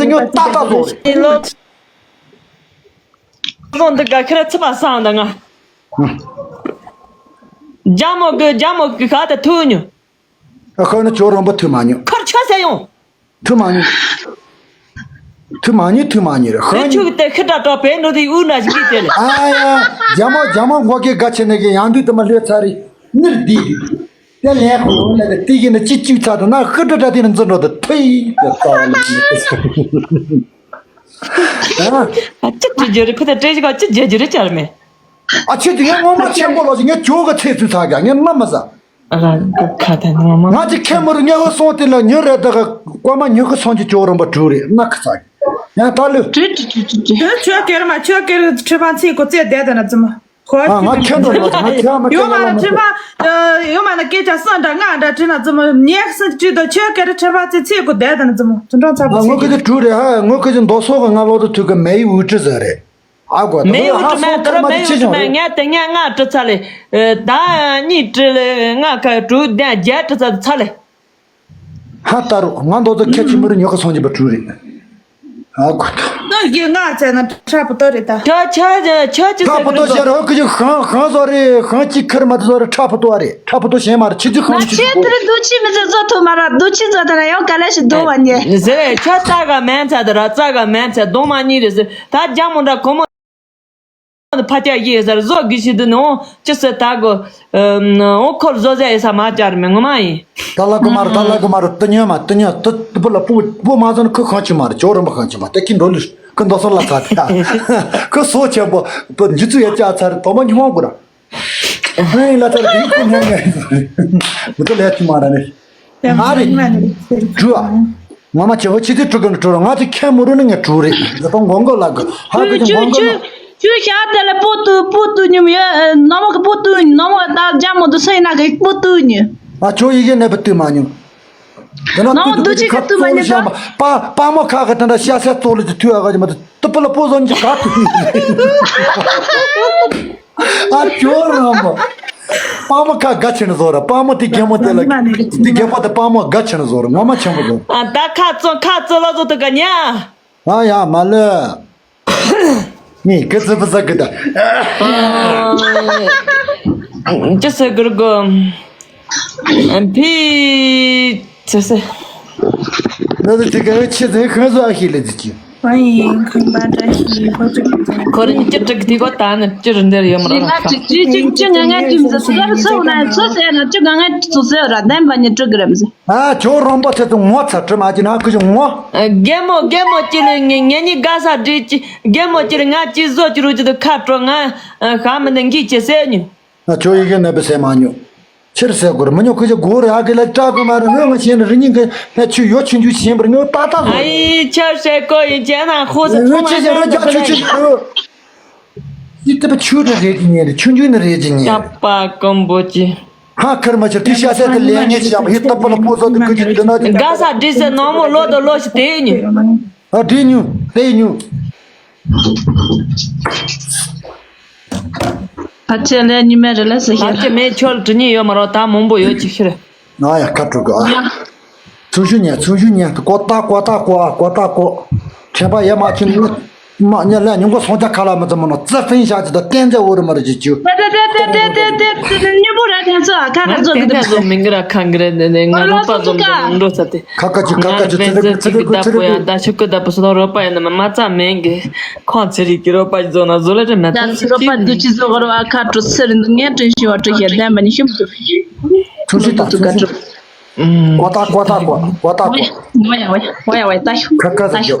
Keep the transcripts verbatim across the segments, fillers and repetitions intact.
དེ་ཉོ་ཏག་ཏག་བཟོ་རེད། ལོ། ལོ་འདི་ག་ཁེར་ཚི་པ་སང་ད་ང་། རྒྱ་མོ་གི་རྒྱ་མོ་གི་ག་ད་ཐུག་ཉོ། ཨ་ཁོ་ནི་ཅོ་རོང་པ་ཐུག་མ་ཉོ། ཁར་ཆ་ཟེ་ཡོང་། ཐུག་མ་ཉོ། ཐུག་མ་ཉོ་ཐུག་མ་ཉོ་རེད་ཧ་ཉོ། ཆུ་དེ་ཁི་ཏྲ་ཏྲ་པེ་འགྲོ་དེ་ཨུ་ན་ཞིག་དེ་ལེ། ཨ་ཡ། རྒྱ་མོ་རྒྱ་མོ་ངོ་གེ་ག་ཆེ་ནས་གི་ཡང་དུས་དུ་མ་ལྷོད་ཚར་རེད། ནིར་དེ། དེ་ལས་ཁོ་ལ་གི་དེ་གི་ནི་ཅི་ཅུ་ཚ་དུ་ན་ཁི་ཏྲ་ཏྲ་དེ་ནི་འཛིན་འགྲོ་དུ་ཐུ་ཡི་དེ་ལྟ་བ་ལ་ནི་དེ་སོ། ཨ། ཨ་ཅི་ཅི་རྒྱུ་རེད་ཕུ་ད་བྲེ་ཞིག་ག་ཅི་རྒྱུ་རྒྱུ་རེད་ཅར་མེད། ཨ་ཆེ་དུ་ཡང་ངོ་མ་ཆེན་པོ་ལ་ཞིག་ངས་ཇོ་ག་ཚེ་ཚུ་ཚ་ག་ངས་ནམ་མ་ཟ། ཨ་ཁ་ཐན་ངོ་མ། ང་ཅི་ཁེ་མུར་ངས་ཧོ་སོང་དེ་ལ་ཉོ་རེད་ད་ག་ཀོ་མ་ཉོ་གི་སོང་ཅི་ཇོ་རོམ་པ་དྲུག་རེད་ན་ཁ་ཚ་གི་ཡང་ད་ལུ། དུ་དུ་དུ་དུ་དུ། དུ་ཆོས་ཀེར་མ་ཆོས་ཀེར་ཁྲི་པང་ཚེ་གོ་ཚེ་བསྡད་ད་ན་ཙི་མ། ཁོ་ཨ་ང་ཁྱེད་འགྲོ་ལ་ང་ཁྱེད་མ་ཡོད་མ་ན་ཁྱེད་ཁྲི་པང་ཡོད་མ་ན་སྐད་ཆ་སང་འདྲ་ང་འདྲ་ཁྲི་ན་ཙི་མ་ཉེ་སི་ཅི་དུ་ཆོས་ཀེར་ཁྲི་པང་ཚེ་ཚེ་གོ་བསྡད་ད་ན་ཙི་མ་ཙི་འགྲོ་ཚ་པོ་ང་ཚེ་ངོ་ཁི་ཅི་དྲུག་རེད་ཧ་ངོ་ཁི་ཅི་མདོ་སོག་གི་ང་ལོ་དུ་ཐུག་གི་མེ་ཡི་འུ་ཁྲི་ཟེར་རེད། ཨ་གོ་ད་མེ་འུ་ཧ་ཁྲི་མ་སོག་དུ་ཁར་མ་མེ་དུ་འུ་ཆི་ཁྲི་ཆོག་མ་རེད། ངས་དེ་ངས་ང་ཁྲི་ཚ་ལེ། ད་གཉིས་ཁྲི་ལེ་ང་ཁ་དྲུག་བདུན་བརྒྱད་ཁྲི་ཚ་ཚ་ལེ། ཧ་ད་རུ་ང་མདོ་ཚ་ཁ་ཆི་མི་རུ་ཉོ་ཁ་སོང་གི་པ་དྲུག་རེད། ཨ་གོ་ད། ནོར་གྱི་ང་ཚ་ན་ཁྲ་པོ་ཏོ་རེད་ད། ཁྱོད་ཁྱོད་ཁྱོད་ཅི་ཁྲ་ཟེར་པོ་གི་ཏོ་འདུག་ཤང་ཤང་ཟོ་རེད་ཤང་གཅིག་ཁར་མ་དུ་ཟོ་རེད་ཁྲ་པོ་ཏོ་རེད་ཁྲ་པོ་ཏོ་གཞན་མ་རེད་ཆི་ཅི་ཁང་ང་ཆི་ཆེ་ཅི་དུ་རེད་འདུག་ཆི་མི་ཟེར་ཟོ་ཐུབ་མ་ར་འདུག་ཆི་ཟོ་ད་ན་ཡང་ག་ལེ་ཞིག་འདུག་བ་ཉེ། ཟེར་ཁྱོད་ལྟ་ག་མན་ཚ་དུ་ར་རྩ་ག་མན་ཚ་གདོང་མ་གཉིས་རེད་ཟེར་ད་རྒྱ་མོ་འདྲ་གོ་མོ། ཕ་ཅག་ཡིན་ཟེར་བཟོ་དགོས་ཤི་དུ་ནོ་ཅི་ཟེར་ད་གོ། འོ་ཁོར་བཟོ་ཟེར་ཡེ་ས་མ་བཅར་མེད་ངོ་མ་ཡིན། ད་ལ་གོ་མ་རུ་ད་ལ་གོ་མ་རུ་ཏི་ཉོན་མ་ཏི་ཉོན་ཏི་ཏི་པུ་ལ་པུ་པུ་མ་ཟོ་ནི་ཁོ་གང་ཆི་མ་རུ་ཇོ་རིན་པོ་གང་ཆི་མ་ཏི་ཁི་འགྲོ་ལུ་ཁོ་འདོ་སོ་ལ་ཚ་ཏི་ཁོ་སོ་ཆེན་པོ་པུ་འཇུ་ཚུ་ཡ་ཅག་ཚ་རུ་དོ་མ་ཉི་མ་གུ་ར། ཧེ་ལ་ཚར་དེ་ཁོ་ཉན་ཉན་མི་ཁོ་ལས་ཆུ་མ་ར་ནི། ཨ་རེ། འགྲུ་ཨ། ངོ་མ་ཆེ་བོ་ཆེ་དུས་དྲུག་གི་འགྲོ་ར་ང་ཚོ་ཁྱེད་མུ་རུ་ནི་ངས་དྲུག་རེད་ད་དུང་མགོ་མགོ་ལ་གི་ཧ་གི་ཅི་མགོ་མགོ་ལ། ཁྱོད་ཁྱོད་ད་ལ་པོ་ཏུ་པོ་ཏུ་ཉུམ་ཡོད་ནོ་མོ་གི་པོ་ཏུ་ནོ་མོ་ད་ལྗང་མོ་དུ་སེ་ན་གི་པོ་ཏུ་ཉུ། ཨ་ཁྱོད་ཡི་གེ་ནས་པ་ཏུ་མ་ཉུ། དེ་ན་ནོ་མོ་དུ་ཅི་གི་ཏུ་མ་ཉུ་ད། པ་པ་མོ་ཁ་གི་དེ་འདྲ་ཤ་ཤ་ཙོ་ལི་ཅི་ཐུ་ཨ་ག་ཅི་མ་ཏུ། ཏི་པུ་ལ་པོ་ཟོན་གྱི་ག་ཏུ། ཨ་ཅོ་ར་མོ། པ་མོ་ཁ་ག་ཆེ་ན་ཟོ་ར་པ་མོ་ཏི་རྒན་མོ་ཏི་ལ་ཏི་རྒན་པོ་ཏི་པ་མོ་ག་ཆེ་ན་ཟོ་ར་ངོ་མ་ཆེན་པོ་ཟོ་ར། ཨ་ད་ཁ་ཙོ་ཁ་ཙོ་ལ་ཟོ་ཏི་ག་ཉ། ཨ་ཡ་མ་ལེ། ནི་ཀི་ཙི་པི་ཙི་ཀི་ད། ཅི་ཟེར་གི་རེད་གོ། ཕི་ཙི་སེ། ང་ཚོ་དེ་ག་ཆེ་ཚེ་ཁང་བཟོ་ཨ་ཤི་ལེ་ཙི་ཅི། ཁོ་རང་ཅི་དྲུག་དེ་གོ་ད་ནི་ཅི་རུ་འདིར་ཡོད་མ་རེད། ཅི་ཅི་ཅི་ང་ང་ཅི་མི་ཟེར་ཟེར་སོང་ན་ཚོ་ཟེར་ན་ཅི་ག་ང་ཚོ་ཟེར་ར་བདེན་པ་ནི་དྲུག་གི་རེད་མི་ཟེར། ཨ་ཇོ་རོང་པ་ཚེ་དུ་ངོ་ཚ་དྲི་མ་ཅི་ན་ཁུ་ཅི་ངོ་། རྒན་མོ་རྒན་མོ་ཅི་ལེ་ངེ་ངེ་ཉི་དགའ་ས་འདྲི་ཅི་རྒན་མོ་ཅི་ལེ་ང་ཅི་བཟོ་ཅི་རུ་ཅི་དུ་ཁ་དྲོ་ང་ཤ་མི་འདི་འགྱིག་ཅི་ཟེར་ཉུ། ང་ཁྱོད་ཡི་གེ་ནད་པའི་སེམས་མ་ཉོ། ཕྱིར་ཟེར་དགོས་རེད་མི་ཉོ་ཁུ་ཅི་དགོས་རེད་ཨ་གི་ལ་སྐྲག་གི་མ་རེད་ངོ་ང་ཤེས་ན་རི་ཉིན་གི་ལྷ་ཆུ་ཡོ་ཆུ་འཇུ་ཤེས་པར་ངོ་ཏག་ཏག་ཨ་ཡི་ཆར་ཟེར་གོ་ཡི་ཅན་ན་ཁོ་ས་ངོ་ཚོང་ཆེ་ཟེར་རོ་རྒྱ་ཆུ་ཆུ་ཡོ། ཡི་ཏི་པ་ཆུ་རེ་རེ་གི་ཉེ་རེད་ཆུ་འཇུ་ནི་རེ་གི་ཉེ་རེད། ཀྱ་པ་ཀམ་པོ་ཅི། ཧ་ཁར་མ་ཆར་ཏི་ཤ་ཟེར་ཏི་ལས་ངེས་ཤ་ཡི་ཏི་པ་ལ་པོ་ཟོ་ཏི་ཁུ་ཅི་ཏི་ན་ཅི། དགའ་ས་འདྲི་ཟེར་ནོ་མོ་ལོ་དོ་ལོ་ཞིག་དེ་ཉུ། ཨ་འདྲི་ཉུ་དེ་ཉུ། ཕལ་ཆེར་ལས་ཉི་མའི་རི་ལ་ཟེར་ཕལ་ཆེར་མེད་ཁྱོད་དྲི་ཉིན་ཡོད་མ་རོགས་ད་མང་པོ་ཡོད་ཅིག་ཤིར། ང་ཡ་ཁ་དྲུག་ག་ཚུ་ཤུ་ཉན་ཚུ་ཤུ་ཉན་ཀོ་ཏ་ཀོ་ཏ་ཀོ་ཨ་ཀོ་ཏ་ཀོ། ཁྱད་པར་ཡ་མ་ཆུ་ནི་མ་ཉ་ལ་ཉུང་གོ་སོང་ཅ་ཁ་ལ་མི་ཙམ་མ་ནོ་རྩི་ཕིན་ཤ་ཅི་ད་བསྟན་རྩེ་འོ་རུ་མ་རུ་ཅི་ཅུ། ཏེ་ཏེ་ཏེ་ཏེ་ཏེ་ཏེ་ཏེ་ཏེ་ཏེ་ཉི་པོ་ར་ཐན་ཚོ་ཨ་ཁ་ཁ་ང་ཚོ་གི་ཏེ་ཏེ་ཏེ་ཚོ་མིང་གི་ར་ཁང་གི་རེད་ནས་ང་རོ་པ་ཚོ་མི་འགྲོ་ཚ་ཏེ། ཁ་ཁ་ཅི་ཁ་ཁ་ཅི་ཚི་རི་ཚི་རི་ཚི་རི་ཚི་རི། ད་ཆུ་ཀུ་ད་པུ་སོ་རོ་པ་ཡིན་ན་མ་ཙམ་མེད་གི་ཁོང་ཚེ་རིག་གི་རོ་པ་བཟོ་ན་བཟོ་ལ་རེ་མེད་ད་ད་ཚི་རོ་པ་དུ་ཅི་བཟོ་གི་རོ་ཨ་ཁ་དྲོ་ཚི་རི་འདུག་ངས་དྲན་ཤི་བ་དྲོ་ཞེ་ལྡན་པ་ནི་ཤུབ་ཏུ། ཆུ་ཤི་ད་ཆུ་ཤི། ཀོ་ཏ་ཀོ་ཏ་ཀོ་ཀོ་ཏ་ཀོ། ཝ་ཡ་ཝ་ཡ་ཝ་ཡ་ཝ་ཡ་ད་ཤུ། ཁ་ཁ་ཟ་རྒྱོ།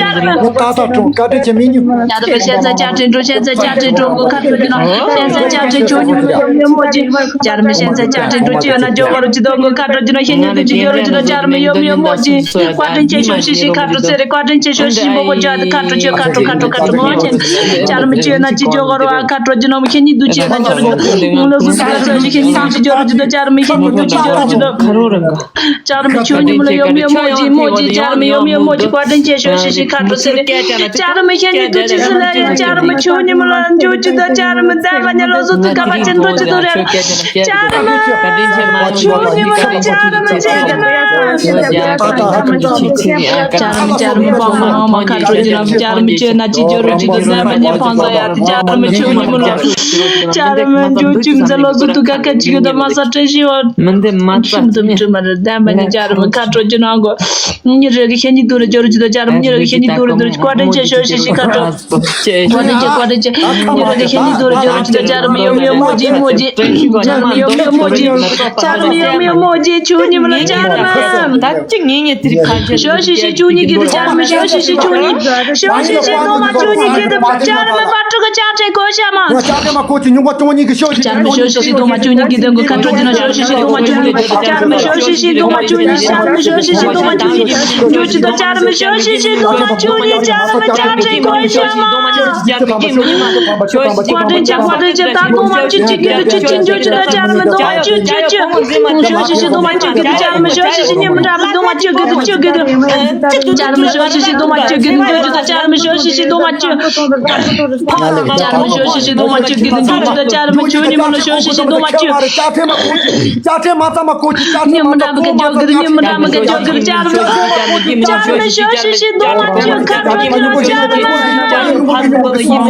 བཅར་མི། ཏག་ཏག་ཀྲུང་བཀའ་དྲིན་ཆེ་མི་ཉུ། ཡ་ད་པ་ཤན་ཚ་བཅར་ཁྲིན་ཀྲུང་ཤན་ཚ་བཅར་ཁྲིན་ཀྲུང་གོ་ཁ་ཐོར་གྱི་ནོ། ཤན་ཚ་བཅར་ཁྲིན་ཆུ་ཉི་མོ་ལ་ཡོ་མི་ཡོ་མོ་ཅི། བཅར་མི་ཤན་ཚ་བཅར་ཁྲིན་ཀྲུང་ཅི་ཡོད་ན་ཇོ་ག་རུ་ཅི་དོ་གོ་ཁ་ཐོར་གྱི་ནོ། ཤན་ཉི་དུ་ཅི་ཇོ་རུ་ཅི་དོ་བཅར་མི་ཡོ་མི་ཡོ་མོ་ཅི། བཀའ་དྲིན་ཆེ་ཤོ་ཤི་ཤི་ཁ་ཐོར་ཟེར་རེ་བཀའ་དྲིན་ཆེ་ཤོ་ཤི་ཤི་བོ་བོ་ཇ་དི་ཁ་ཐོར་ཆེ་ཁ་ཐོར་ཁ་ཐོར་ཁ་ཐོར་མོ་ཆེ། བཅར་མི་ཅི་ཡོད་ན་ཅི་ཇོ་ག་རུ་ཨ་ཁ་ཐོར་གྱི་ནོ། ཤན་ཉི་དུ་ཅི་ཡོད་ན་ཇོ་རུ་ཅི་དོ་ལོ་སུ་སུ་ཁ་ཐོར་ཤན་ཉི་དུ་ཅི་ཇོ་རུ་ཅི་དོ་བཅར་མི་ཤན་ཉི་དུ་ཅི་ཇོ་རུ་ཅི་དོ། བཅར་མི་ཆུ་ཉི་མོ་ལ་ཡོ་མི་ཡོ་མོ་ཅི་མོ་ཅི། བཅར་མི་ཡོ་མི་ཡོ་མོ་ཅི། བཀའ་དྲིན་ཆེ་ཤོ་ཤི་ཤི་ཁ་ཐོར་ཟེར་རེ། བཅར་མི་ཤན་ཉི་དུ་ཅི་སི་ལ་ཡ། བཅར་མི་ཆུ་ཉི་མོ་ལ་འཇུ་ཅི་དོ་བཅར་མི་ད་མ་ཉ་ལོ་སུ་ཏུ་ཀ་པ་ཅན་ཏོ་ཅི་དོ་རེ། བཅར་མི་ཆུ་ཉི་མོ་ལ་བཅར་མི་ཅི་དོ་ན། བཅར་མི་བཅར་མི་པང་མ་མ་ཁ་ཐོར་ཅི་ལ། བཅར་མི་ཆུ་ན་ཅི་ཇོ་རུ་ཅི་དོ་ཟ་མ་ཉ་ཕང་ཟ་ཡ། བཅར་མི་ཆུ་ཉི་མོ་ལ། བཅར་མི་འཇུ་ཅི་མི་ཟ་ལོ་སུ་ཏུ་ཀ་ཀ་ཅི་གི་དོ་མ་ས་ཏྲེ་ཤི་བ། མི་འདི་མ་ཤིམ་དུམ་དུམ་མ་རེད། ད་མ་ཉི་བཅར་མི་ཁ་ཐོར་ཅི་ནང་གོ། ཉི་རེ་གི་ཤན་ཉི་དུ་རུ་ཇོ་རུ་ཅི་དོ་བཅར་མི། ཉི་རེ་གི་ཤན་ཉི་དུ་རུ་དུ་རུ་བཀའ་དྲིན་ཆེ་ཤོ་ཤི་ཤི་ཁ་ཐོར། བཀའ་དྲིན་ཆེ་བཀའ་དྲིན་ཆེ། ཉི་རེ་གི་ཤན་ཉི་དུ་རུ་ཇོ་རུ་ཅི་དོ་བཅར་མི་ཡོ་མི་ཡོ་མོ་ཅི་མོ་ཅི། བཅར་མི་ཡོ་མི་ཡོ་མོ་ཅི། བཅར་མི་ཡོ་མི་ཡོ་མོ་ཅི། ཆུ་ཉི་མོ་ལ་བཅར་མི། ད་ཅི་ངེས་ངེས་དེ་རིགས་ཁ་ཆེ། ཤོ་ཤི་ཤི་ཆུ་ཉི་གི་དུ་བཅར་མི། ཤོ་ཤི་ཤི་ཆུ་ཉི། ཤོ་ཤི་ཤི་དུ་མ་ཆུ་ཉི་གི་དུ་བཅར་མི། བ་ཕྲུ་གུ་བཅར་ཁྲེ་གོ་ཤ་མ། ང་ཅག་ཏེ་མ་ཁོ་ཅི་ཉུང་བ་ཅུང་ཉིད་ཀྱི་ཤོ་ཤི་ཤི། བཅར་མི་ཤོ་ཤི་ཤི་དུ་མ་ཆུ་ཉི་གི་དུ་གུ་ཁ་ཐོར་གྱི་ན། ཤོ་ཤི་ཤི་དུ་མ་ཆུ་ཉི་བཅར་མི། ཤོ་ཤི་ཤི་དུ་མ་ཆུ་ཉི། བཅར་མི་ཤོ་ཤི་ཤི་དུ་མ་ཆུ་ཉི། འཇུ་ཅི་དོ་བཅར་མི། ཤོ་ཤི་ཤི་དུ་མ་ཆུ་ཉི་བཅར་མི། བཅར་ཁྲེ་གོ་ཤ་མ། བཀའ་དྲིན་ཆེ་བཀའ་དྲིན་ཆེ། ད་དུ་མ་ཆུ་ཅི་གི་དུ་ཅི་ཅི་འཇུ་ཅི་དོ་བཅར་མི། དུ་མ་ཆུ་ཅི་ཅི། ཤོ་ཤི་ཤི་དུ་མ་ཆུ་གི་དུ་བཅར་མི། ཤོ་ཤི་ཤི་ཉི་མ་འདྲ་མི་དུ་མ་ཆུ་གི་དུ་ཆུ་གི་དུ། བཅར་མི་ཤོ་ཤི་ཤི་དུ་མ་ཆུ་གི་དུ་འཇུ་ཅི་དོ་བཅར་མི། ཤོ་ཤི་ཤི་དུ་མ་ཆུ། བཅར་མི་ཤོ་ཤི་ཤི་དུ་མ་ཆུ་གི་དུ་འཇུ་ཅི་དོ་བཅར་མི། ཆུ་ཉི་མ་ལ་ཤོ་ཤི་ཤི་དུ་མ་ཆུ། ཉི་མ་འདྲ་མི་གི་འཇོ་གི་དུ། ཉི་མ་འདྲ་མི་གི་འཇོ་གི་དུ། བཅར་མི། བཅར་མི་ཤོ་ཤི་ཤི་དུ་མ་ཆུ། ཁ་ཐོར་གྱི་ན་བཅར་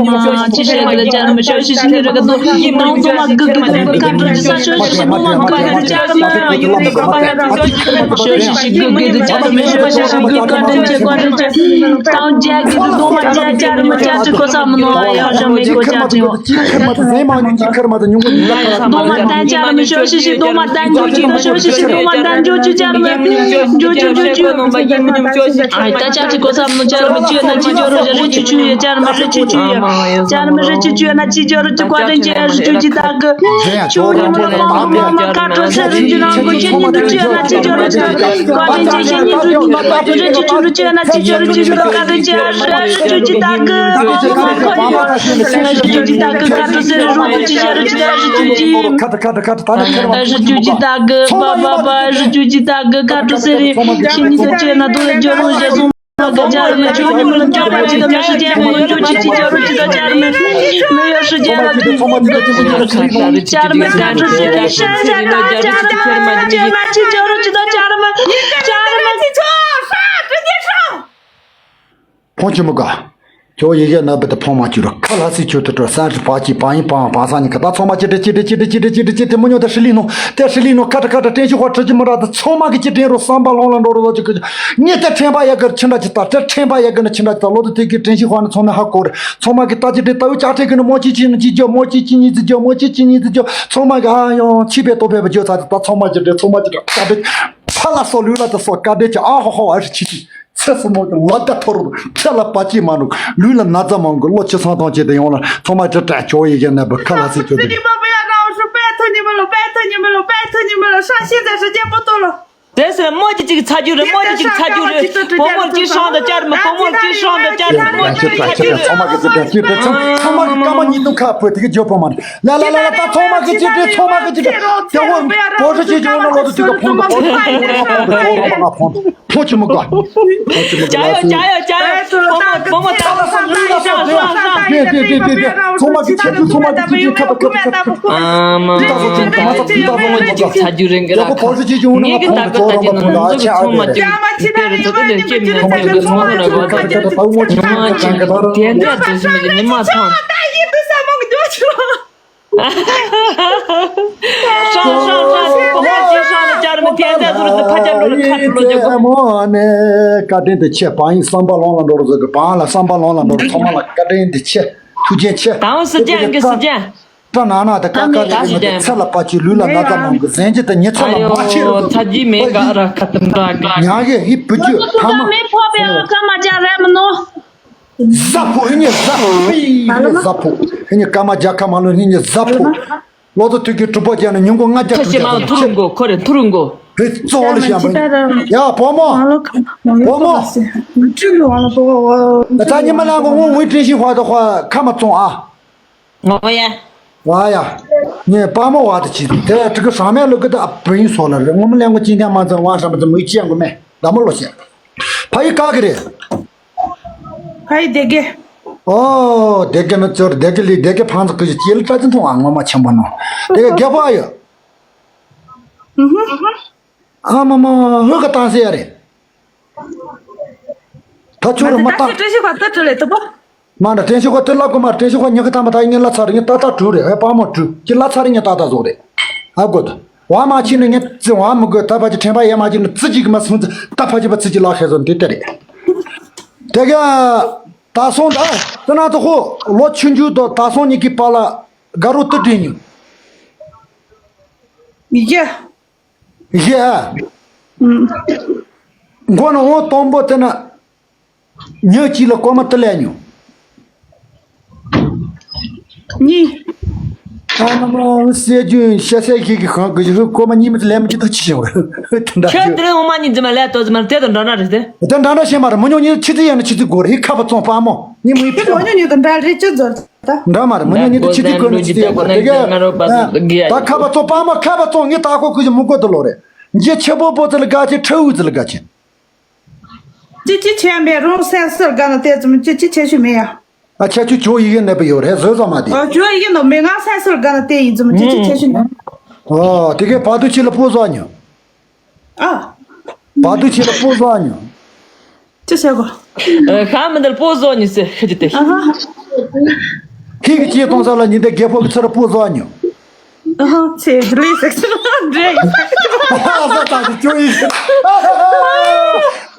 མི། ཅི་ཤེས་གི་ལ་བཅར་མི་ཤོ་ཤི་ཤི་ཉི་རེ་གི་དུ། ནང་དུ་མ་གི་གི་དུ་ཁ་ཐོར་ཤི་ཤི་དུ་མ་གི་གི་དུ་བཅར་མི། ཤོ་ཤི་ཤི་གི་གི་དུ་བཅར་མི། ཤོ་ཤི་ཤི་གི་བཀའ་དྲིན་ཆེ་བཀའ་དྲིན་ཆེ། ཏང་རྒྱ་གི་དུ་དུ་མ་རྒྱ་བཅར་མི། བཅར་ཅི་གོ་ས་མི་ནོ་ཡ་ཤོ་མི་གོ་བཅར་ཅི། ཅི་ཁར་མ་ད་ཟེ་མ་ཉུ་ཅི་ཁར་མ་ད་ཉུ་གོ་ཉུ་ལ་ཁར་མ་ད། དུ་མ་ད་བཅར་མི། ཤོ་ཤི་ཤི་དུ་མ་ད་འཇུ་ཅི་དོ། ཤོ་ཤི་ཤི་དུ་མ་ད་འཇུ་ཅི་བཅར་མི། འཇུ་ཅི་འཇུ་ཅི། ཨ་ད་བཅར་ཅི་གོ་ས་མི་བཅར་མི་ཅི་ཡོད་ན་ཅི་འཇོ་རུ་རེ་ཅི་ཅུ་ཡོད་བཅར་མི། རེ་ཅི་ཅུ་ཡོད་བཅར་མི། རེ་ཅི་ཅུ་ཡོད་ན་ཅི་འཇོ་རུ་ཅི་བཀའ་དྲིན་ཆེ། རེ་ཅུ་ཅི་ད་གི་ཆུ་ཉི་མ་ལ་མ་མ་མ་ཁ་ཁྲོ་ཚེ་རིང་གི་ནང་གོ་ཁྱེད་ཉིད་དུ་ཅི་ཡོད་ན་ཅི་འཇོ་རུ་ཅི་བཀའ་དྲིན་ཆེ། ཁྱེད་ཉིད་དུ་ཅི་ཡོད་ན་ཅི་འཇོ་རུ་ཅི་བཀའ་དྲིན་ཆེ། རེ་ཅུ་ཅི་ད་གི་མ་མ་མ་ཁོ་ཡོད། རེ་ཅུ་ཅི་ད་གི་ཁ་ཁྲོ་ཚེ་རིང་རུ་གི་ཅི་བྱ་རུ་ཅི་ད་རེ་ཅུ་ཅི། ཁ་ཁ་ཁ་ཁ་ད་ནི་ཁ་རུ་ཅུ་ཅི་ད་གི་བ་བ་བ་རེ་ཅུ་ཅི་ད་གི་ཁ་ཁྲོ་ཚེ་རིང་ཁྱེད་ཉིད་དུ་ཅི་ཡོད་ན་དུ་ལ་འཇོ་རུ་རེ་སོང་། བཅར་མི་ཆུ་ཉི་མ་ལ་འཇོ་རུ་ཅི་ད་མི་ཤི་རྒྱལ་མི་ཡོད་འཇོ་ཅི་ཅི་འཇོ་རུ་ཅི་ད་བཅར་མི་མི་ཡོད་ཤི་རྒྱལ་ལ་འཇོ་ཅི་ཅི་འཇོ་རུ་ཅི་ད་བཅར་མི་ཁ་ཁྲོ་ཚེ་རིང་ཤ་ཤ་ད་བཅར་མི་ཆུ་ཉི་མ་ཅི་འཇོ་རུ་ཅི་ད་བཅར་མི་བཅར་མི། ཕོ་ཆེན་མོ་ག་ཁྱོད་ཡི་གེ་ན་བུ་དེ་ཕོ་མ་བཅུ་རུ་ཁ་ལ་སི་ཆུ་དུ་དྲོ་སན་རི་པ་ཅི་པ་ཡིན་པའང་པ་སང་ཉི་ཁ་ད་ཚང་མ་ཅི་དྲི་ཅི་དྲི་ཅི་དྲི་ཅི་དྲི་ཅི་དྲི་ཅི་དྲི་མི་ཉོ་དེ་ཧྲི་ལི་ནོ་དེ་ཧྲི་ལི་ནོ་ཁ་དྲི་ཁ་དྲི་ཏྲེན་ཤི་ཧོ་ཁྲི་ཅི་མི་ར་དེ་ཚང་མ་གི་ཅི་དྲན་རུ་བསམ་པ་ལོང་ལ་འགྲོ་རུ་ལོ་ཅི་ཁ་ཉི་དེ་ཕྲན་པ་ཡ་གར་ཆི་འདྲ་ཅི་ད་དེ་ཕྲན་པ་ཡ་གར་ནི་ཆི་འདྲ་ཅི་ད་ལོ་དེ་དེ་གི་ཏྲེན་ཤི་ཧོ་ནི་ཚང་མ་ཧ་གོ་རེ་ཚང་མ་གི་ད་ཅི་དྲི་ད་ཡོ་ཅག་ཁྲེ་གི་ནི་མོ་ཅི་ཅི་ནི་ཅི་ཇོ་མོ་ཅི་ཅི་ཉི་ཅི་ཇོ་མོ་ཅི་ཅི་ཉི་ཅི་ཇོ་ཚང་མ་གི་ཧ་ཡོང་ཆི་པའི་ཏོ་པའི་བ་ཇོ་ཚ་ད་ཚང་མ་ཅི་དྲི་ཚང་མ་ཅི་དྲི་ད་དྲི་ཕ་ལ་སོ་ལུས་ལ་དེ་སོ་ཀ་དྲི་ཅི་ཨ་ཧོ་ཧོ་ཨ་ཧྲི་ཆི་ཆི། ཚེ་སྲིང་མོ་གི་ལ་ད་ཐོར་ཚེ་ལ་པ་ཅི་མ་ནུ་ལུས་ལ་ན་ཚ་མང་གི་བློ་ཅི་སང་ཐང་ཅི་དེ་ཡོང་ལ་ཚང་མ་ཅི་དྲ་ཅོ་ཡི་གེ་ན་བུ་ཁ་ལ་སི་ཅོ་དེ། དེ་སེ་མོ་ཅི་ཅིག་ཚ་རྒྱུ་རེད། མོ་ཅི་ཅིག་ཚ་རྒྱུ་རེད། བུ་མོ་ཅི་སང་ད་བཅར་མི་བུ་མོ་ཅི་སང་ད་བཅར་མི་མོ་ཅི་ཅིག་ཚ་རྒྱུ་རེད། ཚང་མ་གི་ཅི་དྲ་ཅི་དྲ་ཚང་མ་གི་ཀ་མ་ཉི་ཏུ་ཁ་བུ་དེ་གི་ཇོ་པོ་མ་ལ་ལ་ལ་ལ་ད་ཚང་མ་གི་ཅི་དྲ་ཚང་མ་གི་ཅི་དྲ་དེ་བོ་བོ་ཧྲི་ཅི་ཇོ་ན་ལོ་དུ་ཅི་ག་ཕོང་དུ་ཕོང་དུ་ཕོང་དུ་ཕོང་དུ་ཕོང་དུ། ཕོ་ཆེན་མོ་ག་ཕོ་ཆེན་མོ་ག་ཅ་ཡོ་ཅ་ཡོ་ཅ་ཡོ། བུ་མོ་བུ་མོ་ད་ལ་སོ་ལུས་ལ་སོ་ཟེར། ཏེ་ཏེ་ཏེ་ཏེ་ཏེ། ཚང་མ་གི་ཆེ་ཆུ་ཚང་མ་གི་ཆེ་ཆུ་ཁ་ཁ་ཁ་ཁ། ཨ་མ། ད་སོ་ཚང་མ་ཚང་མ་ཚང་མ་ཚང་མ་ཚ་རྒྱུ་རེད་འགའ་ལ། ཡག་པོ་བོ་ཧྲི་ཅི་ཅུང་ན་ཁོང་གི་ཚོ་རོང་པ་ཕོ་ལ་ཆེ་ཨ་ཏེ་རེད། ཏེ་རེད་ཏེ་ཏེ་ལེ་ཅེ་མི་ན་ཏེ་ཏེ་ཚང་མ་ལ་གོ་ཚ་ཁ་ཁ་ད་བུ་མོ་ཆེ་ཉི་མ་ཆེ་ཏེ་འདྲ་ཏེ་ཞིག་མི་ཉི་མ་ཐང་། ཧྲང་ཧྲང་ཧྲང་། བུ་མོ་ཅི་ཧྲང་ལ་བཅར་མི་དེ་འདྲ་ཟུར་དུ་ཕ་ཅག་འགྲོ་ལ་ཁ་ཐུག་ལོ་རྒྱག་གོ། མོ་ནས་བཀའ་དྲིན་དེ་ཆེ་བ་ཡིན། བསམ་པ་ལོང་ལ་འགྲོ་རུ་ཟེར་གི་བ་ལ་བསམ་པ་ལོང་ལ་འགྲོ་རུ་ཚང་མ་ལ་བཀའ་དྲིན་དེ་ཆེ་ཐུགས་རྗེ་ཆེ། དང་སི་ཅན་གི་སི་ཅན། ཏྲ་ན་ན་དེ་ཀ་ཀ་རེ་རེ་ང་ཚོ་ཚེ་ལ་པ་ཆེ་ལུས་ལ་ན་ཚ་མང་གི་ཟན་གྱི་དེ་ཉི་ཚེ་ལ་མ་ཆེ་རུ་ཚ་རྒྱུས་མེད་ག་ར་ཁ་ཏམ་ར་ག་ཉག་གི་ཧི་བུ་ཅུ་ཐ་མ་མེ་ཕོ་པའི་ཀ་མ་ཅག་རེ་མི་ནོ། ཟ་ཕོ་ཧི་ཉི་ཟ་ཕོ་ཧི་ཉི་ཟ་ཕོ་ཧི་ཉི་ཀ་མ་རྒྱ་ཁ་མ་ལོ་ཧི་ཉི་ཟ་ཕོ། ལོ་ཚོ་དུས་ཀྱི་གྲུབ་པ་རྒྱ་ནི་ཉུང་གོ་ལྔ་བརྒྱ་ཁ་ཤས་མ་ལ་ཐུ་རུ་མགོ་ཁོ་རེ་ཐུ་རུ་མགོ་ཧི་གཙོ་བོ་ལ་ཞན་པ་ཡ་བོ་མོ་བོ་མོ། ད་ཉི་མ་ལ་མགོ་ངོ་ངོའི་དྲན་ཤེས་ཧོ་ད་ཧོ་ཁ་མ་བཙོང་ཨ། ངོ་ཡ། ཝ་ཡ། ངས་པ་མོ་བ་དུ་ཆི་དེ་ལ་ཀྲི་ཀི་ཧྲ་མེ་ལོ་ཀི་ད་ཨ་པི་ཡིན་སོ་ལ་རེ་ངོ་མ་ལེན་གོ་ཅི་འཐེན་མ་ཚང་ཝ་ཧྲ་མ་ཚང་མི་ཅི་ཡང་གོ་མེ་ད་མོ་ལོ་ཤེ། ཕ་ཡི་ཀ་གི་རེད། ཕ་ཡི་དེ་གེ། ཨོ་དེ་གེ་ནི་ཚོར་དེ་གེ་ལི་དེ་གེ་ཕང་ཚག་གི་ཅི་ལི་ད་ཅི་མཐོང་ཨ་ངོ་མ་ཆེན་པོ་ནོ། དེ་གེ་རྒྱལ་པོ་ཨ་ཡོ། ཨ་མ་མ་ཧུ་ག་བཏང་སེ་ཡ་རེད། ད་ཁྱོད་རང་མ་ད་བལྟ། ཁྱེད་བཀྲ་ཤིས་ཁ་ད་བྲིས་ལེ་ཏུ་པོ། མ་འདྲ་བཀྲ་ཤིས་ཁ་དེ་ལབ་གོ་མ་བཀྲ་ཤིས་ཁ་ཉི་ཁ་ཐ་མ་ད་ཡིན་ངས་ལ་ཚར་ངས་ཏག་ཏག་བྲུ་རེད་ཧེ་པ་མོ་བྲུ་ཅི་ལ་ཚར་ངས་ཏག་ཏག་བཟོ་རེད། ཨ་གོ་ད་བ་མ་ཕྱིན་ནས་ངས་ཙི་བ་མི་དགོས་ད་ཕ་ཅི་དྲན་པ་ཡ་མ་ཕྱིན་ནས་ཙི་ཅིག་གི་མ་སོང་ཙི་ད་ཕ་ཅི་པ་ཙི་ཅི་ལ་ཁེ་བཟོ་འདི་ལྟ་རེད། དེ་ག་ད་སོང་ད་ཙི་ན་ཙི་ཁོ་ལོ་ཆུང་ཆུང་དང་ད་སོང་གཉིས་ཀྱི་བར་ལ་དགའ་རོགས་ཏུ་འདྲེས་ཉུ། ཡ། ཡ། མགོ་ནས་འོང་དང་པོ་དེ་ན། ཉག་གཅིག་ལ་སྐར་མ་དུ་ལས་ཉུང་། གཉིས། ཨ་ན་མོ་སེ་ཇུ་ཤ་སེ་ཁི་གི་ཁང་གི་ཧུ་སྐར་མ་གཉིས་མི་དུ་ལས་མི་གཅིག་དུ་ཆི་ཞིང་རེད་དེ་འདྲ་ཁྱོད་ཞུ། དེ་རིང་འོ་མ་གཉིས་འཛིན་མ་ལས་ཏོ་འཛིན་མ་དེ་དང་འདྲ་འདྲ་རེད་དེ། དེ་འདྲ་འདྲ་བཤད་མ་རེད་མི་ཉུང་གཉིས་ཆི་ཚི་ཡང་ན་ཆི་ཚི་དགོས་རེད་ཧི་ཁ་པ་ཚོང་པ་མོ་གཉིས་མི་ཡི་དེ་མི་ཉུང་གཉིས་དང་འདྲ་རེད་ཅི་ཛོར། འདྲ་མ་རེད་མི་ཉུང་གཉིས་དུ་ཆི་ཚི་དགོས་ནི་ཆི་ཚི་ཡང་དགོས་རེད་དེ་ག་ད་ཁ་པ་ཚོང་པ་མོ་ཁ་པ་ཚོང་ངས་ད་ཁོ་ཁུ་ཞིག་མི་དགོས་དུ་ལོ་རེད། འཇེ་ཆེ་པོ་པོ་ཙི་ལ་དགའ་ཆེ་ཁྲ་འུ་ཙི་ལ་དགའ་ཆེ། ཅི་ཅི་ཆེ་མེད་རུང་སེ་སེར་དགའ་ན་དེ་ཙམ་ཅི་ཅི་ཆེ་ཤོས་མེད་ཡ། ཨ་ཁྱེད་ཆུ་ཇོ་ཡི་གེ་ནད་པ་ཡོད་རེད་བཟོས་ཙམ་མ་དེ། ཨ་ཇོ་ཡི་གེ་ནོ་མེད་ང་སེ་སེར་དགའ་ན་དེ་ཡིན་ཙམ་ཅི་ཅི་ཆེ་ཤོས་མེད། ཨོ་དེ་གའི་བར་དུ་ཆེ་ལ་སྤོ་བཟོ་ཉོ། ཨ། བར་དུ་ཆེ་ལ་སྤོ་བཟོ་ཉོ། ཅི་བྱེད་གོ། ཨ་ཁ་མི་འདིར་སྤོ་བཟོ་ཉོ་ཟེར་ཁ་ཅི་དེ། ཨ་ཧ། ཁྱེད་ཀྱི་ཅི་གཏོང་ས་ལ་ཉི་ཟླ་རྒད་པོ་གི་ཚུར་སྤོ་བཟོ་ཉོ། ཨ་ཧ་ཚེ་འདི་ལས་སེག་སི་འདྲེ་ཡིན། ཨ་ཧ་ད་ཅི་ཅོ་ཡིན།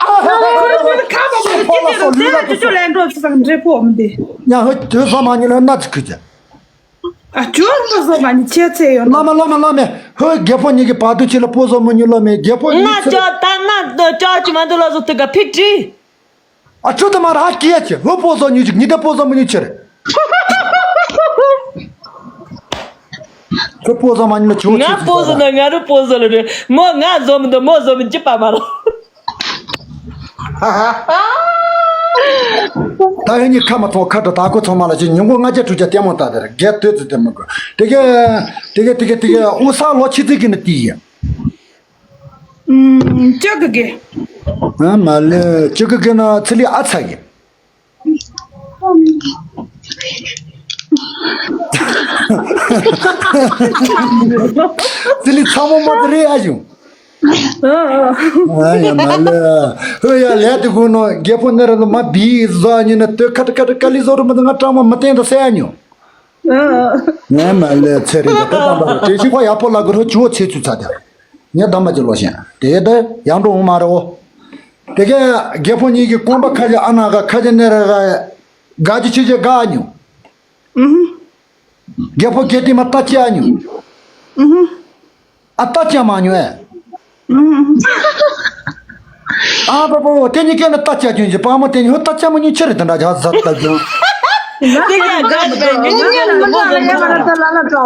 ཁ་མ་མ་ཅི་ཅི་རུ་ཚེ་ལ་ཅི་ཅོ་ལན་འགྲོ་ཅི་སང་འདྲེ་པོ་མི་འདི། ཉ་ཧོ་དུ་ས་མ་ཉི་ལ་ན་ཅི་ཁུ་ཅི། ཨ་ཅོ་མི་བཟོ་མ་ཉི་ཆེ་ཚེ་ཡོད་ན། ལོ་མ་ལོ་མ་ལོ་མེ་ཧོ་རྒད་པོ་ཉི་གི་བར་དུ་ཆེ་ལ་སྤོ་བཟོ་མོ་ཉི་ལོ་མེ་རྒད་པོ་ཉི་ན་ཚེ། ཅོ་ད་ན་ཅོ་ཅི་མ་འདུག་ལ་བཟོ་དུ་ག་ཕི་ཀྲི། ཨ་ཁྲོད་དུ་མར་ཧ་སྐྱེས་ཀྱི་ལྷོ་སྤོ་བཟོ་ཉུལ་ཅིག་ཉི་ཟླ་སྤོ་བཟོ་མི་ཉུལ་ཕྱིར། ཁོ་སྤོ་བཟོ་མ་ཉུལ་ལ་ཆུ་བོ་ང་ཆུ་སྤོ་བཟོ་ན་ང་རུ་སྤོ་བཟོ་ལ་རེད་མོ་ང་བཟོ་མི་འདུག་མོ་བཟོ་མི་འཇིབ་པ་མ་རོ། ད་ཧེ་ཉི་ཁ་མ་ཐོང་ཁ་དྲ་ད་ཁོ་ཚང་མ་ལ་ཅི་ཉིན་གུང་ལྔ་བརྒྱ་དྲུག་བརྒྱ་ལྟད་མོ་ལྟ་དེར་རྒྱལ་སྟོད་ཙི་ལྟད་མོ་དགོས་དེ་ག་དེ་ག་དེ་ག་དེ་ག་ཨུ་ས་ལོ་ཆི་ཙི་གི་ནི་ཏི་ཡི། ཅོ་གི་གི། ཨ་མ་ལེ་ཅོ་གི་གི་ན་ཚི་ལི་ཨ་ཚ་གི། ཚི་ལི་ཚ་མོ་མ་དེ་རེད་ཨ་ཞུ། ཨ་ཡ་མ་ལེ། ཧོ་ཡ་ལེ་དེ་གུ་ནོ་རྒྱལ་པོ་ནེ་ར་ནོ་མ་བི་ཟ་ཉི་ན་དོ་ཁ་ཏ་ཁ་ཏ་ཀ་ལི་ཟོ་རུ་མ་དེ་ང་ཀྲང་མ་མ་བསྟན་ད་སེ་ཨ་ཉོ། ངས་མ་ལས་ཚེ་རིང་དང་དེ་དམ་པ་རེད་དྲན་ཤེས་ཁོ་ཡག་པོ་ལ་གུ་རུ་ཇོ་ཚེ་ཚུ་ཚ་དེ། ངས་དམ་པ་ཅི་ལོ་ཞེན་དེ་དེ་ཡང་འགྲོ་འོང་མ་རེད་འོ། དེ་གས་རྒྱལ་པོ་གཉིས་ཀྱི་གོམ་པ་ཁ་ཅིག་ཨ་ན་ག་ཁ་ཅིག་ནེ་ར་ག་ག་ཅི་ཆུ་ཅི་ག་ཨ་ཉུ། རྒྱལ་པོ་གལ་ཏེ་མ་ལྟ་ཅི་ཨ་ཉུ། ཨ་ལྟ་ཅི་མ་ཉུ་ཨེ། ཨ་པ་པོ་དེ་གཉིས་ཀས་ནི་ལྟ་ཅི་ཨ་ཉུ་ཅི་པ་མོ་དེ་གཉིས་ཧུ་ལྟ་ཅི་མ་ཉུ་ཆི་རེད་དེ་འདྲ་ཇག་ཟ་ལྟ་ཅི། དེ་ཡང་དགའ་བའི་ཉིན་ཉིན་མི་ལ་ལ་ཡ་མ་ལ་ལ་ལ་ཀྲོ།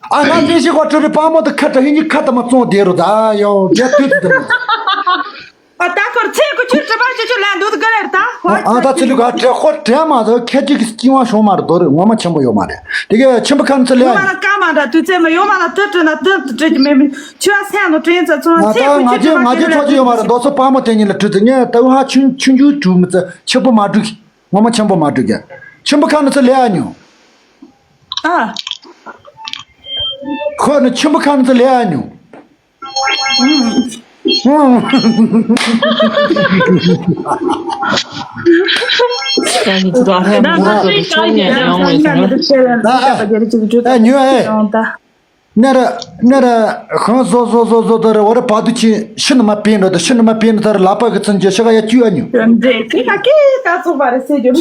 ཨ་ང་དེ་ཞིག་གོ་ཁྲུ་རི་པ་མོ་དེ་ཁ་ཏ་ཧི་ཉི་ཁ་ཏ་མ་བཙོང་བསྡད་རུ་ད་ཡོ་རྒྱ་དུས་དེ་མ། ཨ་ད་ཁོར་ཚེ་གོ་ཆུ་གྲི་པ་ཆུ་ཆུ་ལ་འདུག་ག་ལེར་ད། ཨ་ད་ཚེ་ལུ་ག་དྲེ་ཁོ་དྲེ་མ་ཟོ་ཁྱེད་ཅིག་གི་སྐྱིད་བ་ཤོང་མ་རེད་དོ་རེད་ངོ་མ་ཆེན་པོ་ཡོད་མ་རེད་དེ་ག་ཆེན་པོ་ཁ་ནི་ཚེ་ལེ། ཡོ་མ་ན་ཀ་མ་འདྲ་དུས་ཚེ་མ་ཡོ་མ་ན་དུ་དྲི་ན་དུ་དྲི་གི་མེད་མེད་ཆུ་བ་སེང་ནོ་དྲན་ཚ་ཚོང་ཚེ་གོ་ང་ཆུ་ཆུ་ང་ཆུ་ལ་ཆོག་ཆུ་ཡོད་མ་རེད་དོ་ཚོ་པ་མོ་དེ་གཉིས་ལ་དྲི་ཚེ་ངས་ད་ཧ་ཆུང་ཆུང་ཆུང་དྲུག་མི་ཚེ་ཆེན་པོ་མ་དྲུག་ངོ་མ་ཆེན་པོ་མ་དྲུག་ག་ཆེན་པོ་ཁ་ནི་ཚེ་ལེ་ཨ་ཉུ། ཨ། ཁོ་ནི་ཆེན་པོ་ཁ་ནི་ཚེ་ལེ་ཨ་ཉུ། ཨ་ཉུ་ཨེ། ནེ་ར་ནེ་ར་ཧང་བཟོ་བཟོ་བཟོ་བཟོ་རེ་འོ་རེ་བ་དུ་ཆི་ཤི་ནི་མ་པིན་རོ་དུ་ཤི་ནི་མ་པིན་རོ་དར་ལ་པ་གི་ཚུན་གྱི་ཤི་ག་ཡ་ཅུ་ཨ་ཉུ། འདྲེ་ཁི་ཁ་ཁི་ད་ཚོགས་པ་རེ་སེ་རྒྱུ།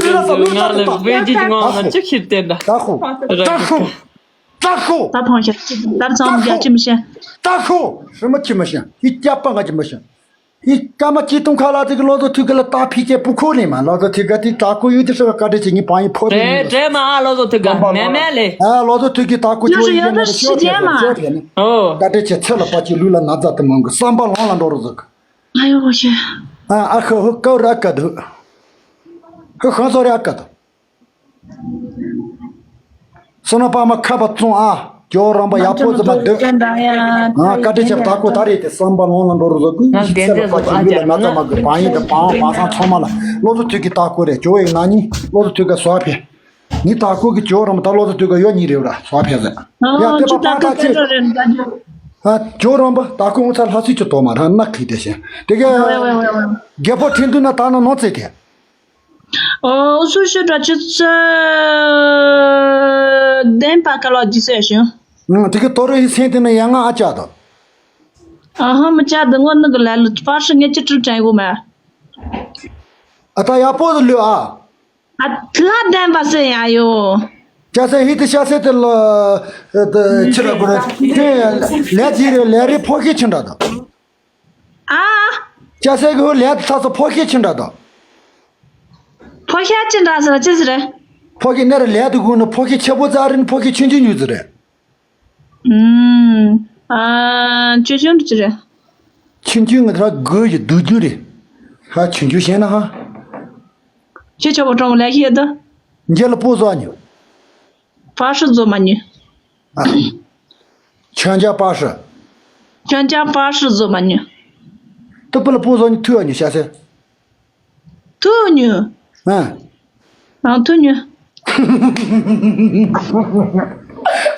ཚོས་ལ་ས་ལུགས་ལྟར་དུ་ད་ཁོ། ད་ཁོ། ད་ཁོ། ད་ཁོ། ད་ཁོ། ད་ཁོ། ད་ཁོ། ད་ཁོ། ཧྲི་མ་ཁྱི་མི་ཤེས། ཡི་སྐྱ་པ་ང་ཅི་མི་ཤེས། ཡི་སྐར་མ་ཆིག་སྟོང་ཁ་ལ་ཅིག་ལོ་ཚོ་ཐུག་གི་ལ་ཏ་ཕི་ཅེ་པུ་ཁོ་ནི་མ་ལོ་ཚོ་ཐུག་ག་ཏི་ཏ་ཀོ་ཡུ་ཏི་ཧྲི་ག་ཀ་ཏི་ཅི་ངི་པང་ཡི་ཕོ་རེ་རེད་རེད་མ་ཨ་ལོ་ཚོ་ཐུག་ག་མེ་མེ་ལེ། ཨ་ལོ་ཚོ་ཐུག་གི་ཏ་ཀོ་ཅོ་ཡི་ཡ་ནི་ཤི་ཅེ་མ། ཨོ། ཀ་ཏི་ཅི་ཚེ་ལ་པ་ཅི་ལུས་ལ་ན་ཛ་ཏི་མང་གི་བསམ་པ་ལོང་ལ་འགྲོ་རུ་ཟུག་ཨ་ཡོ་ཤེ། ཨ་ཨ་ཁ་ཧུ་ཀའུ་ར་ཀ་དུ། ཧུ་ཧང་ཚོ་ར་ཀ་དུ། སོ་ན་པ་མ་ཁ་པ་བཙོང་ཨ། ཇོ་རམ་པ་ཡག་པོ་ཙི་མ་སྡོད། ཨ་བཀའ་དྲིན་ཆེ། ད་ཁོ་ད་རེད་དེ་བསམ་པ་ལོང་ལ་འགྲོ་རུ་ཟོ་གུ་ཡི་ཤི་ཚེ་ལ་པ་ཅི་ཡུལ་ལ་ན་ཚ་མ་གི་བང་ཡིན་དང་བང་བང་སང་ཚང་མ་ལ་ལོ་ཚོ་དུས་ཀྱི་ད་ཁོ་རེད་ཇོ་ཡི་ན་ནི་ལོ་ཚོ་དུས་ཀ་སོ་ཕེ། ནི་ད་ཁོ་གི་ཇོ་རམ་པ་ད་ལོ་ཚོ་དུས་ཀ་ཡོ་ཉི་རེ་ར་སོ་ཕེ་ཟེར། ཡ་དེ་པ་པ་པ་ཅི། ཨ་ཇོ་རམ་པ་ད་ཁོ་ངོ་ཚ་ལྷ་སུ་ཅི་དོ་མ་ར་ན་ཁི་དེ་ཤེ། དེ་ག་རྒྱལ་པོ་ཁྲིན་དུ་ན་ད་ན་ནོ་ཚེ་དེ། ཨོ་སུ་ཤི་དྲ་ཆུ་ཚོད་བདུན་པ་ཀ་ལོ་ཇི་སེ་ཤི། ཨང་དེ་གི་དོ་རུ་ཡི་སེང་དེ་ན་ཡ་ང་ཨ་ཅག་དང་། ཨ་ཧ་མི་ཅག་དང་ངོ་ནི་གི་ལ་ལུ་པར་ཤི་ངེ་ཅི་ཀྲུ་ཅན་གོ་མ། ཨ་ད་ཡག་པོ་དུ་ལུས་ཨ། ཨ་ལ་བདུན་པ་སེ་ཡ་ཡོ། ཅག་སེ་ཧི་དི་ཤ་སེ་དེ་ལ་ཆི་ར་གོ་ར་དེ་ལས་ཅི་རེ་ལས་རེ་ཕོ་ཁེ་ཆི་འདྲ་དང་། ཨ། ཅག་སེ་གི་ཧུ་ལས་དུ་ཐག་སོ་ཕོ་ཤེ་ཆི་འདྲ་དང་། ཕོ་ཤེ་ཆི་འདྲ་ཟེར་ཅི་ཟེར་རེད། ཕོ་ཤེ་ནེ་ར་ལས་དུ་གུ་ནི་ཕོ་ཤེ་ཆེ་པོ་ཙ་རིན་ཕོ་ཤེ་ཆུང་ཆུང་ཉུ་ཟེར་རེད། ཨུམ། ཨ། ཆུང་ཆུང་ཅི་རེད། ཆུང་ཆུང་ངི་དེ་ར་གོས་ཀྱི་སྡུག་རྒྱུ་རེད། ཧ་ཆུང་ཆུང་ཤེས་ན་ཧ། ཁྱེད་ཆོ་བོ་གྲོང་ལས་ཤེས་དུ། འཇལ་ལ་པོ་ཟ་ཉུ། ཕ་ཧྲི་ཛོ་མ་ཉུ། ཨ། 全家巴士。 全家巴士坐吗你？ ཏི་པི་ལ་པོ་ཟོ་ནི་ཐུ་ཨ་ཉུ་ཤ་སེ། 兔女。 ཨ། 啊，兔女。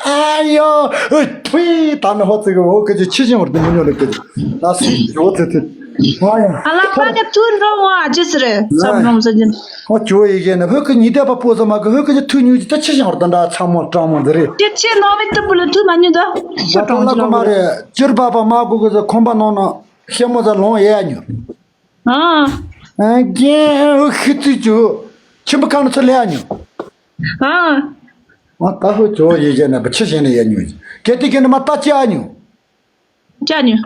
ཨ་ཡོ། ཨེ། ཕུའི། ད་ནི་ཧོ་ཙི་གི་འོ་ཀི་ཅི་ཆི་ཞིང་བར་དུ་མི་ཉོ་ལེ་ཀི། ད་སི་ཡོ་ཙི་ཙི། ཨ་ཡ། ཨ་ལ་པ་གི་ཐུ་འགྲོ་མོ་ཨ་ཅི་སི་རེད། ཨ། སམ་རོང་སི་ཅིན། ཨོ་ཅོ་ཡི་གེ་ནི་ཧོ་ཀི་ཉི་ཏེ་པ་པོ་ཙི་མ་གི་ཧོ་ཀི་ཅི་ཐུ་ཉུ་ཅི་ད་ཆི་ཞིང་བར་དུ་འདྲ་ཚ་མོ་སྤྲང་མོ་འདི་རེད། ཅི་ཆི་ནོ་མི་ཏི་པུ་ལ་ཐུ་མ་ཉུ་ད། ད་ལ་ཀོ་མ་རེད། ཅིར་པ་པ་མ་གོ་གི་ཟི་ཁོམ་པ་ནོ་ནོ་ཤེ་མོ་ཟ་ལོང་ཡ་ཉུ། ཨ། ཨ། རྒན་ཨུ་ཤི་ཙི་ཅུ། ཁྱིམ་པ་ཁ་ནི་ཚུར་ལེ་ཨ་ཉུ། ཨ། ཨ། ད་ཧུ་ཅོ་ཡེ་ཡེ་ན་བ་ཆི་ཞེ་ནི་ཡ་ཉུ། གལ་ཏེ་གི་ནི་མ་ཏ་ཅི་ཨ་ཉུ། ཅི་ཨ་ཉུ།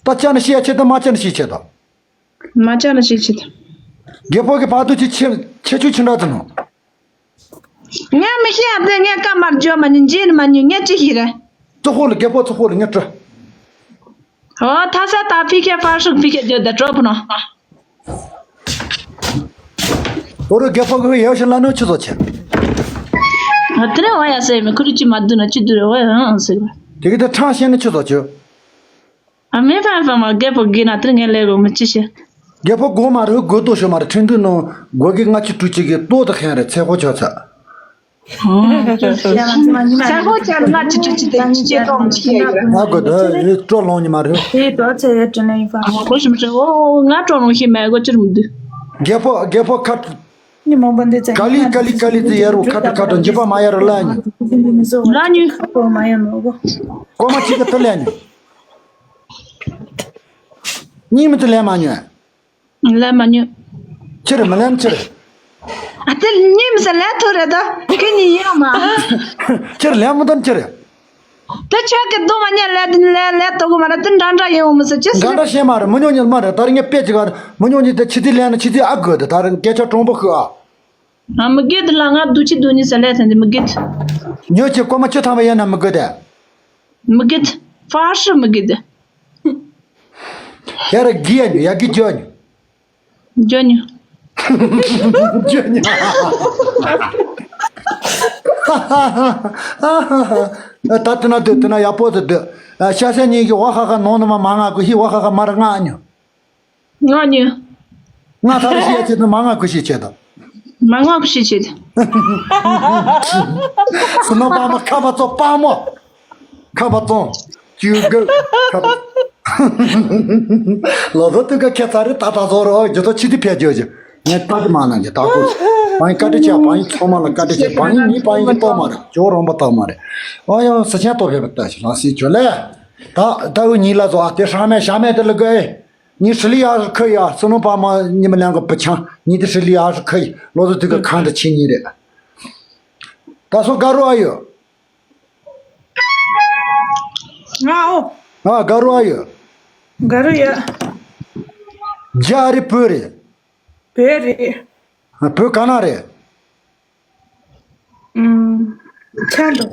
ཏ་ཅི་ནི་ཤི་ཡ་ཆེ་ད་མ་ཅི་ནི་ཤི་ཆེ་ད། མ་ཅི་ནི་ཤི་ཆེ་ད། རྒད་པོ་གི་བར་དུ་ཅི་ཆེ་ཆེ་ཆུ་ཆི་འདྲ་ཙི་ནོ། ངས་མི་ཤེས་ཨ་དེ་ངས་ཀ་མར་འཇོ་མ་ཉན་འཇིན་མ་ཉན་ངས་ཅི་ཤེས་རེད། ཙོ་ཧོ་ལ་རྒད་པོ་ཙོ་ཧོ་ལ་ངས་སྤྲོ། ཨོ་ཐ་ས་ད་ཕི་ཁེ་ཕར་ཤུག་ཕི་ཁེ་འཇོ་ད་གྲོ་ཕུ་ནོ། ཨོ་རོ་རྒད་པོ་གི་ཡོ་ཤི་ལ་ནོ་ཆུ་ཚོ་ཆེ། ཨ་དེ་རེ་བ་ཡ་སེ་མི་ཁུ་རི་ཅི་མ་དུ་ན་ཅི་དུ་རེ་བ་ཡ་ཨང་ཟེར་བ། དེ་གི་ད་ཁྲང་ཤེས་ནི་ཆུ་ཚོ་ཆེ། ཨ་མེ་ཕ་ཕ་མ་རྒད་པོ་གི་ན་དེ་ངས་ལས་རོ་མི་ཅི་ཤེས། རྒད་པོ་སྒོ་མ་རེད་སྒོ་ཏོ་ཤོ་མ་རེད་ཁྲིན་ཏུ་ནོ་སྒོ་གི་ལྔ་བཅུ་དྲུག་ཅུ་གི་ཏོ་ད་ཁན་རེད་ཚེ་ཧོ་ཆོ་ཚ། ཨ་ཚེ་ཧོ་ཆོ་ལྔ་བཅུ་དྲུག་ཅུ་དེ་ཅི་ཏོང་ཅི་ཡ་ཡོད། ཨ་གོ་ད་ཡི་ཀྲོ་ལོང་ཉི་མ་རེད། དེ་ཏོ་ཚེ་ཡ་དྲི་ན་ཡིན་ཕ། ཨ་གོ་ཤི་མི་ཤི་ཨོ་ང་ཀྲོ་ལོང་ཤི་མ་གོ་ཅི་རུ་མི་འདུག་རྒད་པོ་རྒད་པོ་ཁ། ཉི་མ་བོ་འདི་ཚེ་ཀ་ལི་ཀ་ལི་ཀ་ལི་ཙི་ཡ་རུ་ཁ་ཏ་ཁ་ཏ་འཇིབ་པ་མ་ཡ་རུ་ལ་ཉི། ལ་ཉི། ཁ་པོ་མ་ཡ་ནོ་གོ། ཀོ་མ་ཅི་ག་ཏི་ལ་ཉི། གཉིས་མི་ཏི་ལེན་མ་ཉོས། ལེན་མ་ཉོས། ཕྱིར་མི་ལེན་ཕྱིར། ཨ་ཏི་གཉིས་མི་ས་ལེན་ཐུ་རེད་ད་ཁྱོད་གཉིས་ཡིན་མ། ཕྱིར་ལེན་མི་དོན་ཕྱིར། ཏི་ཆོས་ཀྱི་སྡོམ་མ་ཉན་ལེན་ལེན་ལེན་ཐུ་གི་མ་རེད་ཏི་འདྲ་འདྲ་ཡིན་འོ་མི་ས་ཅི་སི། འདྲ་འདྲ་བཤད་མ་རེད་མི་ཉོ་ཉིན་མ་རེད་ད་རེ་ངས་དཔེ་ཅིག་ག་མི་ཉོ་ཉིན་ཏི་ཕྱི་ཏི་ལེན་ན་ཕྱི་ཏི་ཨ་དགོས་ཏི་ད་རེ་སྐད་ཆ་དྲང་པོ་ཤོད་ཨ། ང་མི་དགེ་དེ་ལ་ང་འདུ་ཅི་འདུ་ཉི་ཟེར་ལས་ཐན་དེ་མི་དགེ་དེ། ཉོ་ཅི་ཀོ་མ་ཅི་ཐམ་པ་ཡིན་ན་མི་དགེ་དེ། མི་དགེ་དེ། ཕར་ཧྲི་མི་དགེ་དེ། ཡ་ར་གི་ཡ་ཉོ་ཡ་གི་ཇོ་ཉོ། ཇོ་ཉོ། ཇོ་ཉོ། ད་དེ་ན་སྡོད་དེ་ན་ཡག་པོ་དེ་སྡོད། ཤ་ཤ་གཉིས་ཀྱི་བ་ཧ་ཧ་ནོ་ནོ་མ་མ་ང་གི་ཧི་བ་ཧ་ཧ་མ་ར་ང་ཉོ། ང་ཉོས། ང་ཐ་ར་ཤི་ཡ་ཆེད་དུ་མ་ང་ཀུ་ཤི་ཆེད་དུ། མ་ང་ཀུ་ཤི་ཆེད་དུ། སུ་ནོ་པ་མ་ཁ་པ་ཙོ་པ་མོ། ཁ་པ་ཙོ། ཅུ་གུ། ཁ་པ། ལོ་ལོ་དུ་ག་ཁྱེད་ཚ་རེ་ཏ་ཏ་ཟོ་རོ་ཇི་ཏོ་ཆི་དི་ཕེ་ཇོ་ཇི། ངས་ཏ་ཏི་མ་ན་ཇི་ཏ་ཀུ། བ་ཡིན་བཀའ་དྲིན་ཆེ་བ་ཡིན་ཚོ་མ་ལ་བཀའ་དྲིན་ཆེ་བ་ཡིན་ནི་བ་ཡིན་ཏོ་མ་རེད་ཇོ་རོང་པ་ཏོ་མ་རེད། ཨོ་ཡོ་ས་ཆེན་ཏོ་ཕེ་བ་ཏ་ཞི་ལ་སི་ཇོ་ལེ། ད་ད་འུ་གཉིས་ལ་ཟོ་ཨ་དེ་ཧྲ་མེ་ཤ་མེ་དེ་ལ་གོ་ཨེ། ཉི་ཧྲི་ལི་ཡ་ཧྲི་ཁ་ཡ་སུ་ནོ་པ་མ་ཉི་མ་ལན་གོ་པ་ཆང་ཉི་དི་ཧྲི་ལི་ཡ་ཧྲི་ཁ་ཡ་ལོ་ཟོ་དུ་ག་ཁང་དུ་ཆི་ཉི་རེད། ད་སོ་ག་རུ་ཨ་ཡོ། ང་ཨོ། ཨ་ག་རུ་ཨ་ཡོ། ག་རུ་ཡ། རྒྱ་རི་བོད་རེད། བོད་རེད། བོད་ག་ན་རེད། ཨུམ། ཆན་དུ།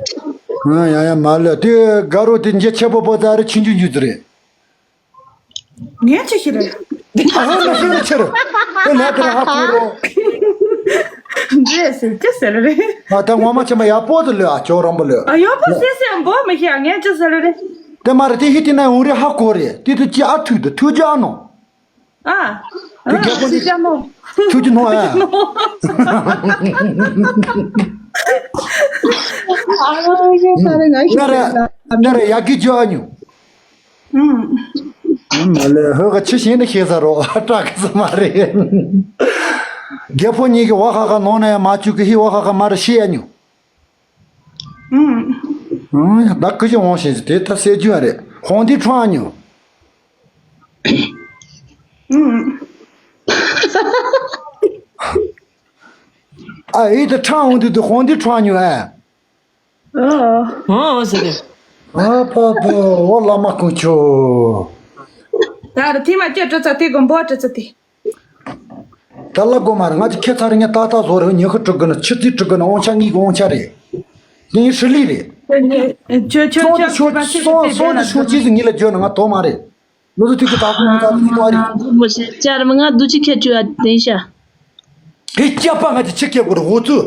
ཨ་ཡ་ཡ་མ་ལ་དེ་ག་རུ་དེ་འཇེ་ཆེ་པོ་པོ་ཙ་རེ་ཆུང་ཆུང་ཆུང་ཙི་རེད། ངས་ཆི་ཤི་རེད། ཨ་ཧོ་ན་ཤི་རེད་ཆི་རེད། དེ་ལ་དེ་ར་ཧ་གོ་རོ། འདྲེ་ཟེར་ཅི་ཟེར་རེད། ཨ་ད་ངོ་མ་ཆེ་མ་ཡག་པོ་དུ་ལོས་ཨ་ཇོ་རོང་པོ་ལོས། ཨ་ཡག་པོ་སེ་སེ་འབོ་མི་ཤེས་ངས་ཅི་ཟེར་རེད། དེ་མ་རེད་དེ་ཧི་དེ་ན་འུ་རེ་ཧ་གོ་རེད་དེ་དུ་ཅི་ཨ་ཐུག་དུ་ཐུག་ཅི་ཨ་ནོ། ཨ། དེ་རྒྱལ་པོ་ནི་ཅི་ཅི་ཨ་ནོ། ཐུག་ཅི་ནོ་ཨ། ཨ་ཡོ་ཡོ་ད་རེད་ང་ཤི་ན་རེད་ན་རེད་ཡག་གི་ཇོ་ཨ་ཉུ། ཨུམ། མ་ལས་ཧོ་ག་ཆི་ཤེས་ནི་ཤེས་ས་རོ་སྐྲག་གི་ས་མ་རེད། རྒྱལ་པོ་གཉིས་ཀྱི་བ་ཧ་ཧ་ནོ་ན་ཡང་མ་བཅུག་གི་ཧི་བ་ཧ་ཧ་མ་རེད་ཤེས་ཡ་ཉུ། ཨུམ། ཨུམ་ད་ཀུ་ཤི་འོང་ཤེས་ཀྱི་དེ་ད་སེ་ཇུ་ཡ་རེད་ཧོང་དི་ཁྲོ་ཨ་ཉུ། ཨུམ། ཨ་ཨི་ད་ཁྲང་འོང་དུས་དུ་ཧོང་དི་ཁྲོ་ཨ་ཉུ་ཨ། ཨོ། ཨོ་ཟེར་རེད། ཨ་ཕ་ཕ་འོ་བླ་མ་ཀུན་ཆོ། ད་ར་ཐི་མ་ཅོ་ཏྲི་ཙ་ཏི་གོམ་བོ་ཏྲི་ཙ་ཏི། ད་ལ་གོ་མ་རེད་ང་ཅི་ཁྱེད་ཚ་རེ་ངས་ཏག་ཏག་བཟོ་རེད་ཉི་ཤུ་དྲུག་གི་ན་ཆུ་ཚོད་དྲུག་གི་ན་དབང་ཆ་གཉིས་ཀྱི་དབང་ཆ་རེད། དེ་ཡིན་ཧྲི་ལི་རེད། ཆོ་ཆོ་སོང་དུ་ཆོ་སོང་དུ་ཆོ་ཅི་ཟིག་ཉི་ལ་འཇོན་ན་ང་དོ་མ་རེད། ལོ་ཚོད་ཐུག་གི་ད་ཁོང་ང་ཚ་ཐུག་གི་ཏོ་རེད། ཅར་མ་ང་དུ་ཅི་ཁྱེད་ཆོ་ཡ་དེ་ཤ། ཧེ་སྐྱབས་པ་ང་ཅི་ཆི་སྐྱེ་དགོས་རེད་འོ་ཚོད།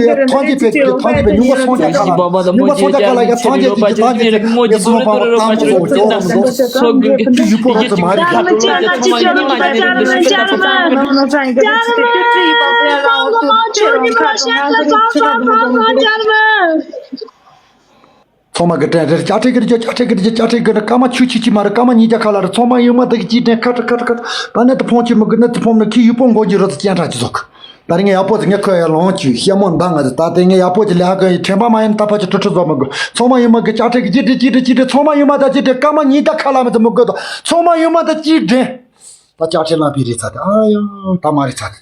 དེ་ཐང་གི་པེ་ཀི་ཐང་གི་པེ་ཉུང་པ་སོང་ཀྱང་ཁ་ལ་ཉུང་པ་སོང་ཀྱང་ཁ་ལ་ཡ་ཐང་གི་ཅིག་ཐང་གི་ཅིག་མེ་སོང་ཕང་པ་ཏང་པོ་སོང་ཅོག་སོང་ཅིག་ཡུ་པོ་ར་ཙི་མ་རེད། ཚང་མ་གི་དྲན་རེད། ཅ་ཁྲེ་གི་རེད། ཅ་ཁྲེ་གི་རེད། ཅ་ཁྲེ་གི་རེད། སྐར་མ་ཆུ་ཆི་ཆི་མ་རེད། སྐར་མ་ཉིས་བརྒྱ་ཁ་ལ་རེད། ཚང་མ་ཡུལ་མ་དེ་གི་ཅི་དྲན། ཁ་ཁ་ཁ་ཁ། ད་ནད་དུ་ཕོང་ཆི་མི་དགོས། ནད་དུ་ཕོང་ན་ཁི་ཡུལ་པོ་མགོ་གི་རོ་དུ་སྤྱན་དྲངས་ཅི་ཟོག་ད་རེས་ངས་ཡག་པོ་ཅིག་ངས་ཁོ་ཡ་ལོང་ཅིག་ཤེས་མོ་འདང་ང་ཟེར། ད་དེ་ངས་ཡག་པོ་ཅིག་ལས་ཧ་གོ་ཡི། དྲན་པ་མ་ཡིན་ད་ཕ་ཅིག་ཁྲུ་ཁྲུ་བཟོ་མི་དགོས། ཚང་མ་ཡུལ་མ་གི་ཅ་ཁྲེ་གི་ཅི་དྲན། ཅི་དྲན། ཅི་དྲན། ཚང་མ་ཡུལ་མ་ད་ཅི་དྲན། སྐར་མ་ཉིས་བརྒྱ་ཁ་ལ་མི་དུ་མི་དགོས་དོ། ཚང་མ་ཡུལ་མ་ད་ཅི་དྲན། ད་ཅ་ཁྲེ་ལ་བི་རེད་ཚ་དེ། ཨ་ཡོ། ད་མ་རེད་ཚ་དེ།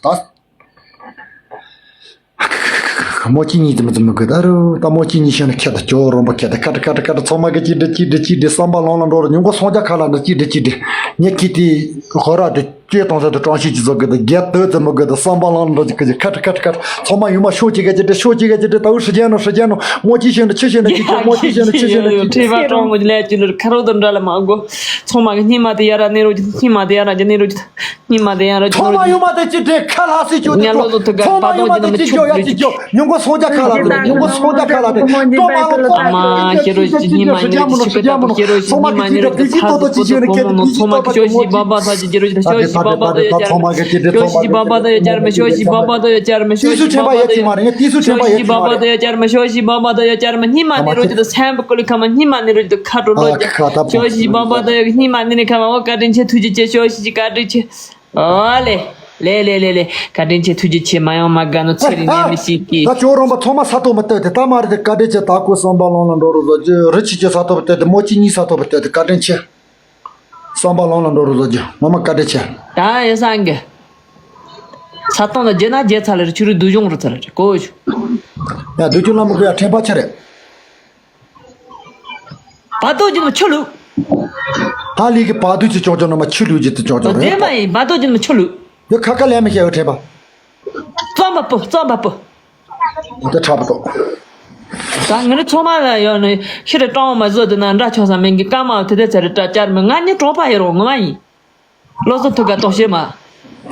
ད། མོ་ཅི་ཉིད་དུ་མི་ཙམ་མི་དགོས་ད་རུ། ད་མོ་ཅི་ཉིད་ཤེས་ན་ཁྱེད་ད་ཅོ་རོང་པོ་ཁྱེད་ད་ཁ་ཏ་ཁ་ཏ་ཁ་ཏ། ཚང་མ་གི་ཅི་འདྲ་ཅི་འདྲ་ཅི་འདྲ། བསམ་པ་ལང་ལ་འགྲོ་རུ། ཉུང་གོ་སོང་རྒྱ་ཁ་ལ་འདྲ་ཅི་འདྲ་ཅི་འདྲ། ངས་ཁྱེད་དེ་ཧོ་ར་དེ་ཅོས་གཏོང་ས་དུ་གྲོང་ཤིག་ཅི་བཟོ་དགོས་ད། རྒྱ་དོད་ཙམ་མི་དགོས་ད། བསམ་པ་ལང་ལ་འགྲོ་ཅི་གི་ཅི་ཁ་ཏ་ཁ་ཏ་ཁ་ཏ། ཚང་མ་ཡུལ་མ་ཤོག་ཅི་ག་ཅི་འདྲ། ཤོག་ཅི་ག་ཅི་འདྲ། ད་འུ་ཧྲི་རྒྱ་ནོ་ཧྲི་རྒྱ་ནོ། མོ་ཅི་ཤེས་འདྲ་ཅི་ཤེས་འདྲ་ཅི་ཅོ། མོ་ཅི་ཤེས་འདྲ་ཅི་ཤེས་འདྲ་ཅི་ཅོ། ཁྲེ་བ་ཀྲོང་མོ་ལས་ཅི་ལུར་ཁ་རོ་དུ་འདྲ་ལ་མ་གོ། ཚང་མ་གི་སྙིང་མ་དེ་ཡ་ར་ནི་རོ་ཅི། སྙིང་མ་དེ་ཡ་ར་ཅི་ནི་རོ་ཅི། སྙིང་མ་དེ་ཡ་ར་ཅི་ནི་རོ་ཅི། ཚང་མ་ཡུལ་མ་དེ་ཅི་འདྲའི་ཁ་ལྷག་སྲིད་ཅོ་དེ་ཉལ་ལོ་ཚོ་ཐུག་ག་ཚང་མ་ཡུལ་མ་དེ་ཅི་ཅོ་ཡ་ཅི་ཅོ། ཉུང་གོ་སོང་རྒྱ་ཁ་ལ་དེ། ཉུང་གོ་སོང་རྒྱ་ཁ་ལ་དེ། ཀྲོ་མ་ལོ་ཚང་མ་ཁྱེད་རོ་ཅི་སྙིང་མ་ནི་རོ་ཅི། ཤི་ཀ་ཏ་པ་ཁྱེད་རོ་ཅི་སྙིང་མ་ནི་རོ་ཅི། ཁ་ཟུ་པོ་ཏོ་ཁོ་མོ་ནོ། ཚང་མ་གི་ཤོ་ཤི་བ་བ་ད་ཅི་ཅི་རོ་ཅི། ཤོ་ཤི་བ་བ་ད་ཡ་ཅར་མ། ཤོ་ཤི་བ་བ་ད་ཡ་ཅར་མ། ཤོ་ཤི་བ་བ་ད་ཡ་ཅར་མ། ཤོ་ཤི་བ་བ་ད་ཡ་ཅར་མ། ཤོ་ཤི་བ་བ་ད་ཡ་ཅར་མ། སྙིང་མ་ནི་རོ་ཅི་ད་སེམས་པ་ཀོ་ལི་ཁ་མ། སྙིང་མ་ནི་རོ་ཅི་ད་ཁ་ཏོ་ལོ་ཅི། ཤོ་ཤི་བ་བ་ད་ཡ་སྙིང་མ་ནི་རོ་ཁ་མ། འོ་བཀའ་དྲིན་ཆེ། ཐུགས་རྗེ་ཆེ། ཤོ་ཤི་ཅི། བཀའ་དྲིན་ཆེ། ཨོ་ལེ། ལེ་ལེ་ལེ་ལེ། བཀའ་དྲིན་ཆེ། ཐུགས་རྗེ་ཆེ། མ་ཡོང་མ་དགའ་ནོ་ཚེ་རིང་ནས་མི་ཤེས་ཀི། ད་ཅོ་རོང་པ་ཚང་མ་ས་ཐོག་མ་བལྟས་ཏེ་ད་མ་རེད་དེ། བཀའ་དྲིན་ཆེ། ད་ཁོ་བསམ་པ་ལོང་ལ་འགྲོ་རུ་བཟོ་རྒྱུ་རི་ཆི་ཆི་ས་ཐོག་མ་བལྟས་ཏེ། མོ་ཅི་གཉིས་ས་ཐོག་མ་བལྟས་ཏེ། བཀའ་དྲིན་ཆེ། བསམ་པ་ལོང་ལ་འགྲོ་རུ་བཟོ་རྒྱུ་ངོ་མ་བཀའ་དྲིན་ཆེ། ད་ཡེ་སང་གི། ས་སྟོང་ལ་རྒྱུ་ན་རྒྱལ་ཚ་ལ་རི་ཆུ་རུ་དུ་གཞུང་རུ་ཚ་ལ་རི་ཀོ་ཞུ། ཡ་དུ་ཆུ་ལ་མོ་གི་ཡ་ཕྲེང་བ་ཆེ་རེད། བར་དོ་རྒྱུ་ན་ཆུ་ལུག་ད་ལི་གི་བར་དོ་ཅི་ཅོག་ཅོག་ན་མ་ཆུ་ལུག་ཅི་དུ་ཅོག་ཅོག་རེད། དེ་མ་ཡིན། བར་དོ་རྒྱུ་ན་ཆུ་ལུག་ཡ་ཁ་ཁ་ལས་མི་ཤེས་བ་ཕྲེང་བ། རྩོམ་པ་པོ། རྩོམ་པ་པོ། དེ་ཁྲ་པོ་ཏོ། ད་ང་ནི་ཚོ་མ་ལ་ཡོད་ནི་ཤི་རེ་སྤྲང་བ་མ་བཟོ་དུ་ན་འདྲ་ཆོག་ས་མེད་གི། སྐར་མ་དེ་དེ་ཚེ་རེ་སྐྲ་བཅར་མི། ང་ནི་གྲོགས་པ་ཡོད་རོགས་ངོ་མ་ཡིན། བློ་བཟང་ཐུག་ག་ཏོག་ཤེས་མ།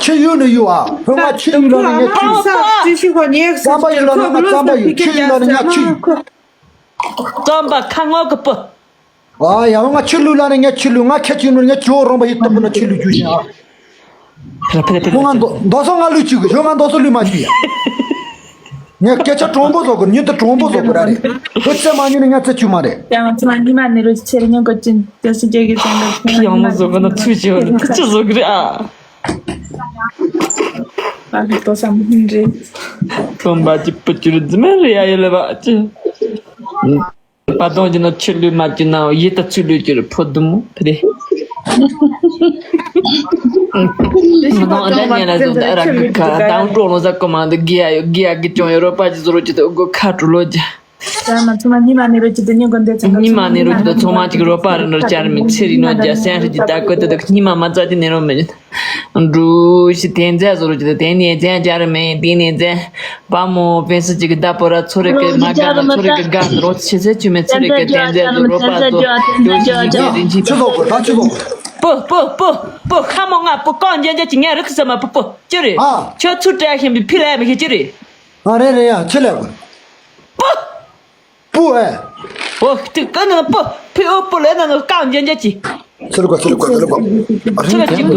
ཆུ་ཡུ་ནི་ཡུ་ཨ། ཧོ་ང་ཆུ་ཡུ་ལ་ནི་ངས་ཆུ་ཡུ། རྩམ་པ་ཡུ་ལ་ནི་ང་རྩམ་པ་ཡུ། ཆུ་ཡུ་ལ་ནི་ང་ཆུ་ཡུ། རྩམ་པ་ཁ་ངོ་གི་པོ། ཨ་ཡ་ང་ཆུ་ལུ་ལ་ནི་ངས་ཆུ་ལུ། ང་ཁྱེད་ཆུ་ནུ་ངས་ཇོ་རོང་པ་ཡི་ཏོག་པོ་ན་ཆུ་ལུ་ཇུ་ཤེས་ཨ། ཕེ་ལ་ཕེ་ལ་ཕེ་ལ། ང་མདོ་མདོ་སོ་ང་ལུ་ཆུ་གི་ཞོ། ང་མདོ་སོ་ལུ་མ་ཆུ་ཡ། ངས་སྐད་ཆ་གྲོང་པོ་བཟོ་དགོས། མྱུར་དུ་གྲོང་པོ་བཟོ་དགོས་ར་རེད། ཁོ་ཚེ་མ་ཉུ་ནི་ང་ཚེ་ཆུ་མ་རེད། ཡང་ང་ཚོ་ལ་ཉི་མ་ནི་རུ་ཆེ་རི་ཉོ་གོ་ཅིན་ཏེ་སི་ཇེ་གི་ཏན་ལ་ཕི་ཡང་མོ་བཟོ་གོ་ན་ཚུ་ཆེ་བ་ལ་ཁ་ཆུ་བཟོ་གི་རེད་ཨ། ཨ་ཁ་ཏོ་སམ་ཧིན་རེད། ཁོམ་པ་ཅི་པུ་ཅི་རུ་ཛི་མེ་རེ་ཡ་ཡེ་ལེ་བ་ཅི། བ་དོང་གི་ན་ཆུ་ལུས་མ་གྱུར་ན་ཡིད་དང་ཆུ་ལུས་གྱུར་ཕོ་དུ་མོ་ཕེ་རེ། མི་ནོ་ཨ་ད་ཉན་ལ་ཟོ་ད་ར་གི་ཁ་དང་ཀྲོ་ལོ་ཟ་ཀོ་མ་འདི་གི་ཡ་ཡོ་གི་ཡ་གི་ཅོང་ཡོ་རོ་པ་ཅི་ཟོ་རོ་ཅི་དོ་གོ་ཁ་ཀྲུ་ལོ་ཇ། ད་མ་ཚུ་མ་ཉི་མ་ནི་རོ་ཅི་དོ་ཉི་གོ་འདེ་ཚ། ཉི་མ་ནི་རོ་ཅི་དོ་ཚོ་མ་ཅིག་རོ་པ་རི་ནོ་ཅར་མི་ཚེ་རི་ནོ་ཇ་སན་རི་ཅི་ད་ཀོ་དོ་དོ་ཉི་མ་མ་ཙ་ཅི་ནི་རོ་མི་ཉི། འགྲུ་ཤི་དེ་ནས་ཟེར་རོ་ཅི་དེ་ནས་ཟེར་རྒྱ་རི་མེ་དེ་ནས་ཟེར་བ་མོ་བེན་སི་ཅིག་གི་ད་པོ་ར་ཚོ་རེ་གི་མ་ག་ད་ཚོ་རེ་གི་ག་རོ་ཆེ་སེ་ཆུ་མེ་ཚེ་རེ་གི་དེ་ཟེར་རོ་པ་ཏོ་ཡོ་ཤི་ཅི་གི་རིན་ཆི། ཆུ་ཚོགས་གོ་ད་ཆུ་ཚོགས་གོ། པོ་པོ་པོ་པོ་ཁ་མོ་ང་པོ་ཀང་རྒྱན་རྒྱ་ཅི་ངས་རི་ཁི་ས་མ་པོ་པོ་ཅི་རེད། ཨ། ཁྱོད་ཚུར་བྲལ་ཤིང་བི་ཕི་ལ་མི་ཤེས་ཅི་རེད། ཨ་རེད་རེད་ཡ་ཆི་ལས་གོ། པོ། པུ་ཨེ། ཨོ་ཏི་ཀ་ན་པུ་ཕི་ཨོ་པུ་ལེ་ན་ནོ་ཀང་ཇན་ཇ་ཅི། ཚུར་གོ་ཚུར་གོ་ཚུར་གོ། ཚུར་གོ་ཅི་གོ།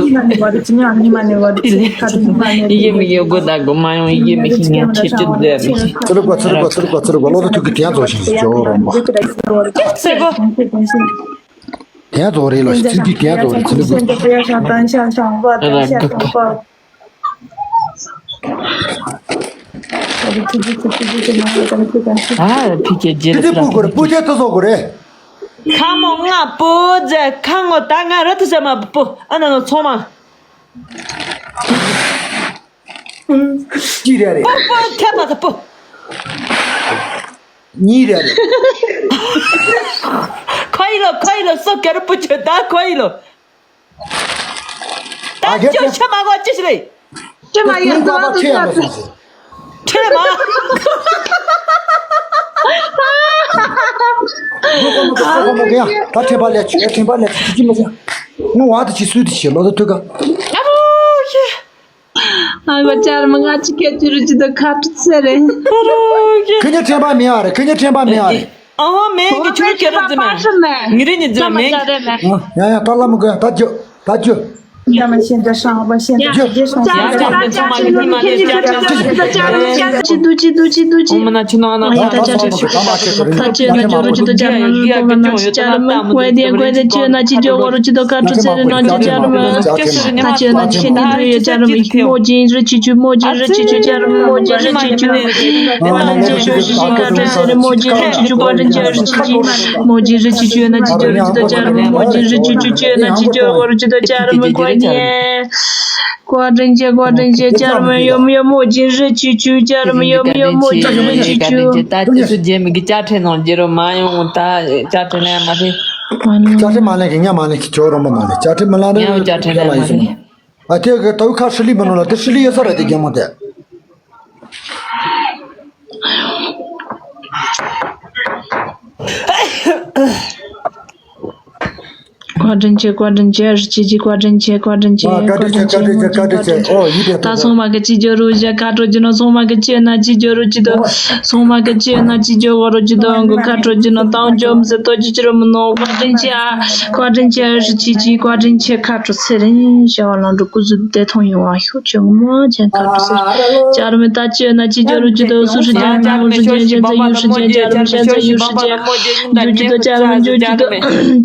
ཡེ་མི་ཡེ་གོ་ད་གོ་མ་ཡོང་ཡེ་མི་ཤི་ཉན་ཁྱེར་ཅི་དེ་མི་ཤི། ཚུར་གོ་ཚུར་གོ་ཚུར་གོ་ཚུར་གོ་ལོ་ད་ཐུག་གི་དེ་ཚོ་ཞིག་ཅོ་རོ་མ། ཚུར་གོ། དེ་ཚོ་རེ་ལོ་ཞིག་ཚུར་གི་དེ་ཚོ་རེ་ཚུར་གོ། ཨ་ཕི་ཀེ་ཇེ་རེ་ཨ་ཕི་ཀེ་ཇེ་རེ་སི་ལ་ཕུ་ཀེ་ཏོ་ཟོ་གོ་རེ། ཁ་མོ་ང་པོ་ཛེ་ཁ་ངོ་ད་ང་ར་ཏི་ས་མ་པོ་ཨ་ན་ནོ་ཚོ་མ། ཅི་རེ་རེ། པོ་པོ་ཁྱ་པ་ད་པོ། གཉིས་རེ་རེ། ཁོ་ཡི་ལོ་ཁོ་ཡི་ལོ་སོ་ཀེ་རུ་པུ་ཆོ་ད་ཁོ་ཡི་ལོ། ད་ཁྱོད་ཆ་མ་གོ་ཅི་ཞིག་རེད། ཆ་མ་ཡོད་ད་ད་ཆ་ཡ་མ་སོང་ཟེར། ཆ་མ། ད་ཁྲེན་པ་ལས་ཆུ་ཁྲེན་པ་ལས་ཆུ་ཅི་མ་ཟེར། ངོ་བ་ད་ཅི་སུས་ད་ཆི་ལོ་ད་ཐུག་ག་ཨ་བོ་ཤེ། ཨ་བ་ཅར་མ་ང་ཅི་སྐད་ཅི་རུ་ཅི་ད་ཁ་ཁྲི་ཚེ་རེད། ཁི་ཉི་ཁྲེན་པ་མེ་ཨ་རེད། ཁི་ཉི་ཁྲེན་པ་མེ་ཨ་རེད། ཨ་ཧོ་མེ་གི་ཆུ་ཁྱེར་རོ་ཙི་མེ། ངི་རི་ཉི་ཙི་མེ་གི། ཡ་ཡ་ད་ལ་མོ་གི་ད་ཅོ་ད་ཅོ། 他们现在上班，现在直接上班。 བཀའ་དྲིན་ཆེ། བཀའ་དྲིན་ཆེ། བཅར་མི་ཡོད་མི་ཡོད། མོ་རྒྱན་རི་ཆུ་ཆུ། བཅར་མི་ཡོད་མི་ཡོད། མོ་རྒྱན་རི་ཆུ་ཆུ། ད་དེ་ཚོ་རྗེས་མི་གི་བཅར་ཁྲིད་ནང་རྗེས་རོ་མ་ཡོང་། ད་བཅར་ཁྲིད་ལེན་མ་ཐེ། བཅར་ཁྲིད་མ་ལེན་གི་ཉ་མ་ལེན་གི་ཇོ་རོ་མ་མ་ལེན། བཅར་ཁྲིད་མ་ལེན་ནི་ཉ་བཅར་ཁྲིད་ལེན་མ་ཐེ། ཨ་དེ་གི་ད་ཁ་ཧྲི་ལི་མ་ནོ་ལ་དེ་ཧྲི་ལི་ཡོད་ས་ར་དེ་རྒྱལ་མོ་དེ། བཀའ་དྲིན་ཆེ། བཀའ་དྲིན་ཆེ། རི་ཆུ་ཆུ། བཀའ་དྲིན་ཆེ། བཀའ་དྲིན་ཆེ། བཀའ་དྲིན་ཆེ། བཀའ་དྲིན་ཆེ། ཨོ་ཡིད་དེ་ད་སོང་མ་གི་ཅི་ཇོ་རུ་ཞག་ཁ་དྲོ་ཇི་ནོ། སོང་མ་གི་ཅི་ན་ཅི་ཇོ་རུ་ཅི་དོ། སོང་མ་གི་ཅི་ན་ཅི་ཇོ་བ་རུ་ཅི་དོ། ཨང་གི་ཁ་དྲོ་ཇི་ནོ་ཏང་ཇོ་མི་ཟེར་དོ་ཅི་ཅི་རུ་མི་ནོ། བཀའ་དྲིན་ཆེ་ཨ། བཀའ་དྲིན་ཆེ་ཨ། རི་ཆུ་ཆུ། བཀའ་དྲིན་ཆེ། ཁ་དྲོ་ཚེ་རིང་ཞེས་པ་ལང་འགྲོ་སྐུ་གཟུགས་བདེ་ཐང་ཡོང་བ་ཤོག་ཅོ་མོ་ཅན་ཁ་དྲོ་ཚེ་རིང་། བཅར་མི་ད་ཅི་ན་ཅི་ཇོ་རུ་ཅི་དོ། སུ་ཧྲི་ཅན་ན་ཧུ་ཧྲི་ཅན་ཅན་ཚ་ཡུ་ཧྲི་ཅན། བཅར་མི་ཤ་ཚ་ཡུ་ཧྲི་ཅན། ཇོ་ཅི་དོ། བཅར་མི་ཇོ་ཅི་དོ།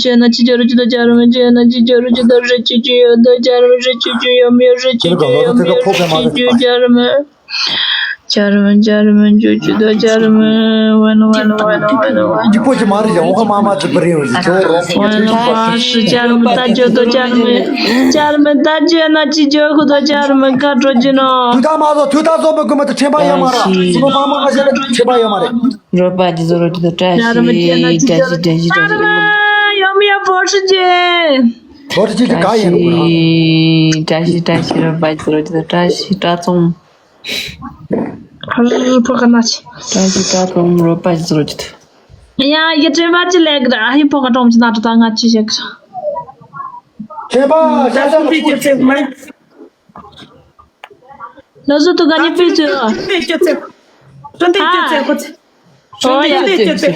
ཅི་ན་ཅི་ཇོ་རུ་ཅི་དོ། བཅར་མི་ཇོ་ཅི་དོ། རི་ཆུ་ཆུ་ཡོད་དོ། བཅར་མི་རི་ཆུ་ཆུ་ཡོད་མི་ཡོད། རི་ཆུ་ཆུ་ཡོད་མི་ཡོད། རི་ཆུ་ཆུ། བཅར་མི། བཅར་མི་བཅར་མི་ཇོ་ཅི་དོ། བཅར་མི་ཝན་ཝན་ཝན་ཝན། འཇིགས་པོ་ཅི་མ་རེད་ཡ། འོ་ཁ་མ་མ་ཅི་པི་རེད་ཡོད་ཅི་ཇོ་རོ། ཝན་ཝན་ཧྲི། བཅར་མི་ད་ཇོ་དོ། བཅར་མི། བཅར་མི་ད་ཇོ་ན་ཅི་ཇོ་ཁུ་དོ། བཅར་མི་ཁ་དྲོ་ཅི་ནོ། དུ་ད་མ་ཟོ་དུ་ད་ཟོ་མི་དགོས་མ་ད་ཁྲེན་པ་ཡ་མ་ར། སི་མ་པ་མ་ང་ཤ་ད་ཁྲེན་པ་ཡ་མ་རེད། རོ་པ་ཇི་ཟོ་རོ་ཅི་དོ། བཀྲ་ཤིས་བཀྲ་ཤིས་བཀྲ་ཤིས་བཀྲ་ཤིས། ཡོ་མི་ཡོ་བོ་ཧྲི་ཅི། བོ་ཧྲི་ཅི་ཅི་ག་ཡིན་རོ། བཀྲ་ཤིས་བཀྲ་ཤིས། རོ་པ་ཇི་ཟོ་རོ་ཅི་དོ། བཀྲ་ཤིས་བཀྲ་ཙོང་། ཧར་ཕོ་ཁ་ན་ཆི། བཀྲ་ཤིས་བཀྲ་ཙོང་། རོ་པ་ཇི་ཟོ་རོ་ཅི་དོ། ཡ་ཡ་དྲན་པ་ཅི་ལེགས་ར། ཨ་ཧི་ཕོ་ཁ་གྲོང་ཅི་ན་ཏོ་ད་ང་ཅི་ཞིག་དྲན་པ་ཤ་ཤ་ལ་ཕུད་ཅི་ཚེ་མ། ལོ་སུ་དུ་ག་ནི་ཕུད་ཚུ། ཆུང་དུས་སྐྱོ་ཚེ། ཆུང་དུས་སྐྱོ་ཚེ་ཁོ་ཚེ། ཆུང་དུས་སྐྱོ་ཚེ་སྐྱོ་ཚེ།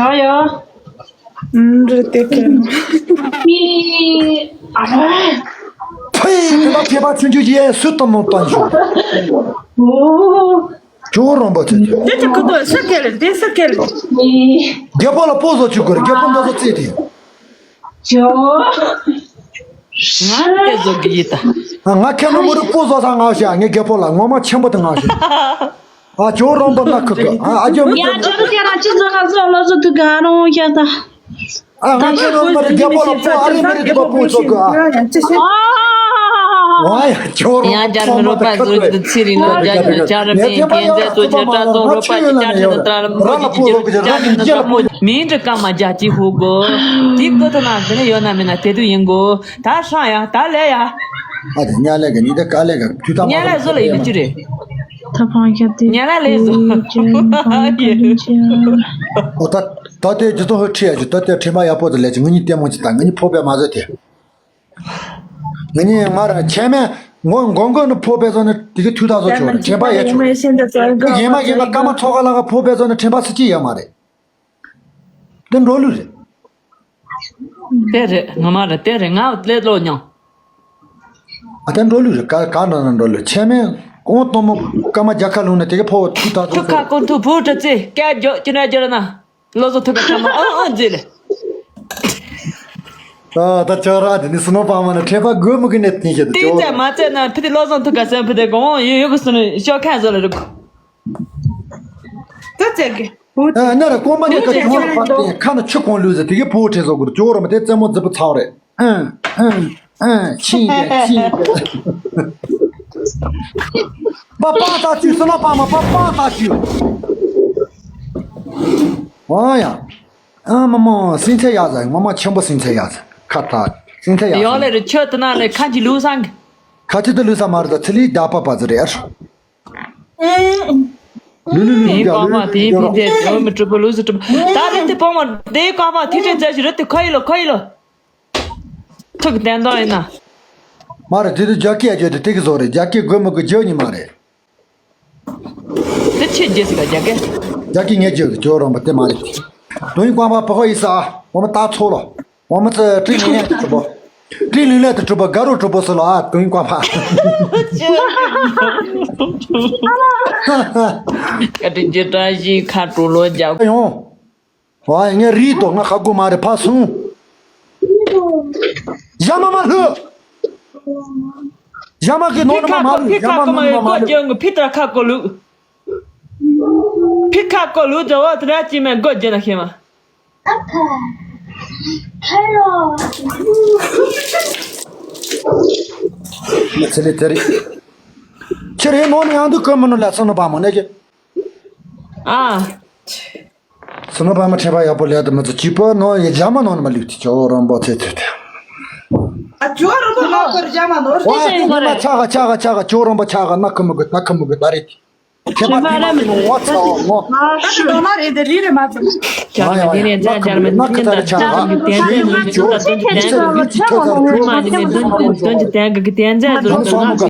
ཨ་ཡོ། ཨུམ་རེད་དེ་ཁེ། མི། ཨ་རེ། ཕེ་ཕེ་པ་ཕེ་པ་ཆུང་ཆུང་ཡས་སུ་དང་མོ་བཏང་ཞུ། ཨོ། ཇོ་རོང་པ་ཚེ་ཚེ། དེ་ཚེ་ཁོ་ཚོ་ས་ཁེ་རེད། དེ་ས་ཁེ་རེད། མི། རྒྱལ་པོ་ལ་སྤོ་བཟོ་བཅུག་དགོས་རེད། རྒྱལ་པོ་མདོ་བཟོ་རྩེ་དེ། ཇོ། ང་དེ་བཟོ་གི་ཡིན་ད། ང་ཁྱེད་ནོ་མོ་རུ་སྤོ་བཟོ་ས་ང་ཞེ་ངའི་རྒྱལ་པོ་ལ་ངོ་མ་ཆེན་པོ་དེ་ང་ཞེ། ཨ་ཇོ་རོང་པ་ན་ཁུ་ཁུ་ཨ་ཨ་ཇོ་མི་ཡ་ཁྱེད། ཇོ་རུ་ཁྱེད་རང་ཅི་བཟོ་ང་བཟོ་ལོ་བཟོ་དུ་ག་རོང་ཁྱེད་ད། ཨ་ང་ཁྱེད་ནོ་མོ་རུ་རྒྱལ་པོ་ལ་སྤོ་ཨ་རེ་མི་རེ་དེ་པ་སྤོ་བཟོ་གི་ཨ། ཨ། ཝའི་ཇོ་རོང་ཡང་བཅར་མི་རོ་པ་ཟོ་ཅི་དོ། ཚེ་རིང་ལ་བཅར་མི་བཅར་མི་རྒན་མཛད་གཙོ་ཆེ་བཀྲ་ཙོང་རོ་པ་ཅི་བཅར་ཁྲིད་དང་བཀྲ་མི་ཅི་ཅི་བཅར་ཁྲིད་དང་བཀྲ་མི་ཅི་ཅི་བཅར་ཁྲིད་དང་། མིང་འབྲི་ཀ་མ་རྒྱ་ཅི་ཧུ་གོ། དེ་ཀོ་ཐོ་ན་དེ་ནི་ཡོད་ན་མེད་ན་དེ་དུ་ཡིན་གོ། ད་ཧྲང་ཡ་ད་ལེ་ཡ། ཨ་དེ་ཉ་ལེ་ག་ཉི་ད་ཀ་ལེ་ག་དུས་ད་ཉ་ལེ་བཟོ་ལ་ཡིན་ནི་ཅི་རེད། ད་ཕང་ཁྱབ་དེ་ཉ་ལེ་ལེ་བཟོ། ཨོ་ད་ད་དེ་ཇི་ཏོ་ཧུ་ཁྲི་ཡ་ཇི་ད་དེ་ཁྲི་མ་ཡ་པོ་དེ་ལེ་ཅི་ངུ་ཉི་ལྟད་མོ་ཅི་ད་ངུ་ཉི་ཕོ་པའི་མ་ཟོ་དེ། ང་གཉིས་ང་རང་ཁྱེད་མེད་ངོ་མགོ་མགོ་ནི་ཕོ་པས་ཚོ་ནི་དེ་གི་ཐུག་ཐག་ཚོ་ཆོག་རེད། དྲན་པ་ཡ་ཆོག་རེད། ཡེ་མ་ཡེ་མ་ཀ་མ་ཚོ་ག་ལ་ག་ཕོ་པས་ཚོ་ནི་དྲན་པ་སི་ཅི་ཡ་མ་རེད། དེ་འགྲོ་ལུགས་རེད། དེ་རེད་ངོ་མ་རེད། དེ་རེད་ང་ལས་ལོ་མྱོང་། ཨ་དེ་འགྲོ་ལུགས་རེད། ག་ག་འགྲོ་ན་འགྲོ་ལུགས་ཁྱེད་མེད་ཀོང་གཏོང་མོ་ཀ་མ་རྒྱ་ཁ་ལུང་ནི་དེ་གི་ཕོ་ཐུག་ཐག་ཚོ་ཐུག་ཁ་ཆོག་རེད། ཀོང་ཐུག་བུ་དྲ་ཚེ་སྐད་རྒྱོ་ཅི་ན་རྒྱོ་ན། བློ་བཟང་ཐུགས་ཀ་ཚང་མ་ཨང་ཨང་མཛེས་ལེ། ཨ་ད་ཅོག་ར་དེ་ནི་སུ་ནོ་པ་མ་ན་ཁྲེ་པ་དགོས་མི་གི་ནས་ཏིན་ཤེ་ཏི་ཏིན་ཅོག་ཙེ་མ་ཙེ་ན་ཕི་ཏི་བློ་བཟང་ཐུགས་ཀ་སེམས་ཕི་ཏི་གོང་ཡོད་ཡོད་གི་སུ་ནི་ཤོག་ཁན་བཟོ་ལ་རུག་ད་ཙེ་གི་ཨ་ན་ར་ཀོ་མ་ནི་ཀ་ཅོག་ར་པ་ཏི་ཁ་ན་ཆུ་གོང་ལུས་ཟེར་དེ་གི་ཕོ་ཁྲེ་བཟོ་དགོས་ཅོག་ར་མ་དེ་རྩེ་མོ་རྫི་པོ་ཚ་བ་རེད། ཨང་ཨང་ཨང་ཕྱིན་པས་ཕྱིན་པས། པ་པ་ད་ཅི་སུ་ལ་པ་མ་པ་པ་ད་ཅི། ཨོ་ཡ། ཨ་མ་མ་སེང་ཚེ་ཡག་ཟ་ངོ་མ་ཆེན་པོ་སེང་ཚེ་ཡག་ཟ་ཁ་ཐག་སེང་ཚེ་ཡག་ཡོག་ལེ་རི་ཆོས་དུ་ན་ལེ་ཁ་ཅི་ལུས་སང་གི་ཁ་ཅི་དུ་ལུས་ས་མ་རེད། ད་ཚི་ལི་ད་པ་པ་ཟི་རེད། ལུ་ལུ་ལུ་དེའི་ཡ་ལུ་པགས་པ་དེའི་ཡ་ཕི་ལུ་འདྲེ་འོ་མི་གྲུབ་པོ་ལུས་སུ་གྲུབ་ད་རེད། དེ་པགས་མ་དེའི་པགས་པ་དེ་འདྲེ་མཛད་ཞིག་རེད། དེ་ཁ་ཡི་ལོ་ཁ་ཡི་ལོ། ཐུག་གི་བསྟན་དོན་ཡིན་ན། མ་རེད། དེ་དུས་རྒྱ་སྐད་བརྗོད་དེ་དེ་གི་བཟོ་རེད། རྒྱ་སྐད་དགོས་མི་དགོས་བརྗོད་ཉི་མ་རེད། དེ་ཆེ་རྒྱས་སི་ག་རྒྱ་སྐད། རྒྱ་སྐད་ངས་བརྗོད་གི་བརྗོད་རོང་པ་དེ་མ་རེད། དོན་ཡིན་ཀོང་པ་པ་ཧོ་ཡིས་ཨ་འོ་མ་ད་ཚོ་ལོ་འོ་མ་ཙི་ཀྲི་ཉན་ཉན་གི་ཚོ་པོ། ཏྲིན་ལིན་ལས་དུ་གྲུབ་པ་དགའ་རོ་གྲུབ་པོ་སུ་ལ་ཨ་ཀུན་ཀ་ཕ། བཀའ་དྲིན་ཅི་བཀྲ་ཤིས་ཁ་དྲུག་ལོ་རྒྱབ། ཡོང་། ཨ་ངས་རིལ་ཏོ་ང་ཁ་དགུ་མ་རེད་ཕ་སུང་། ཡ་མ་མ་ལྷོད། ཡ་མ་གི་ནོ་ནོ་མ་མ་ལྷོད། ཡ་མ་ནོ་ནོ་མ་མ་ལྷོད། ཕི་ཏར་ཁ་ཀོ་ལུ། ཕི་ཁ་ཀོ་ལུ་ཛོ་ཏ་ར་ཅི་མེ་གོ་ཇེ་ན་ཤེ་མ། ཚེ་ལེ་ཚེ་རི། ཁྱེད་རེ་ནོ་ནི་ཡང་དུ་ཀོ་མ་ནོ་ལ་སོ་ནོ་པ་མོ་ནེ་ཀེ། ཨ། སུ་ནོ་པ་མ་ཁྲེ་པ་ཡག་པོ་ལས་དུ་མ་ཚུ་ཅི་པོ་ནོ་ཡེ་ཇ་མ་ནོ་ནི་མ་ལུག་ཏི་ཅོ་རོམ་པོ་ཚེ་ཚེ་ཚེ། ཨ་ཅོ་རོམ་པོ་ལོ་ཀོར་ཇ་མ་ནོ་ཤེ་ཤེ་ཀོ་རེ། ཆ་ག་ཆ་ག་ཆ་ག་ཅོ་རོམ་པོ་ཆ་ག་ན་ཁ་མུ་གི་ན་ཁ་མུ་གི་ད་རེད། ཁྱེད་པ་ཁྱེད་པ་རེད་མི་ནོ་བ་ཚ་བ་ངོ། ཨ་ཤི་ཏོ་ན་རེད་དེ་རི་རེ་མ་ཚུ། ཆ་ག་དེ་རེ་ཛ་ཇར་མ་ན་ཁ་ད་རེད་ཆ་ག་ཡིན་ཅོ་ཅི་ཅི་ཅི་ཅི་ཅི་ཅི་ཅི་ཅི།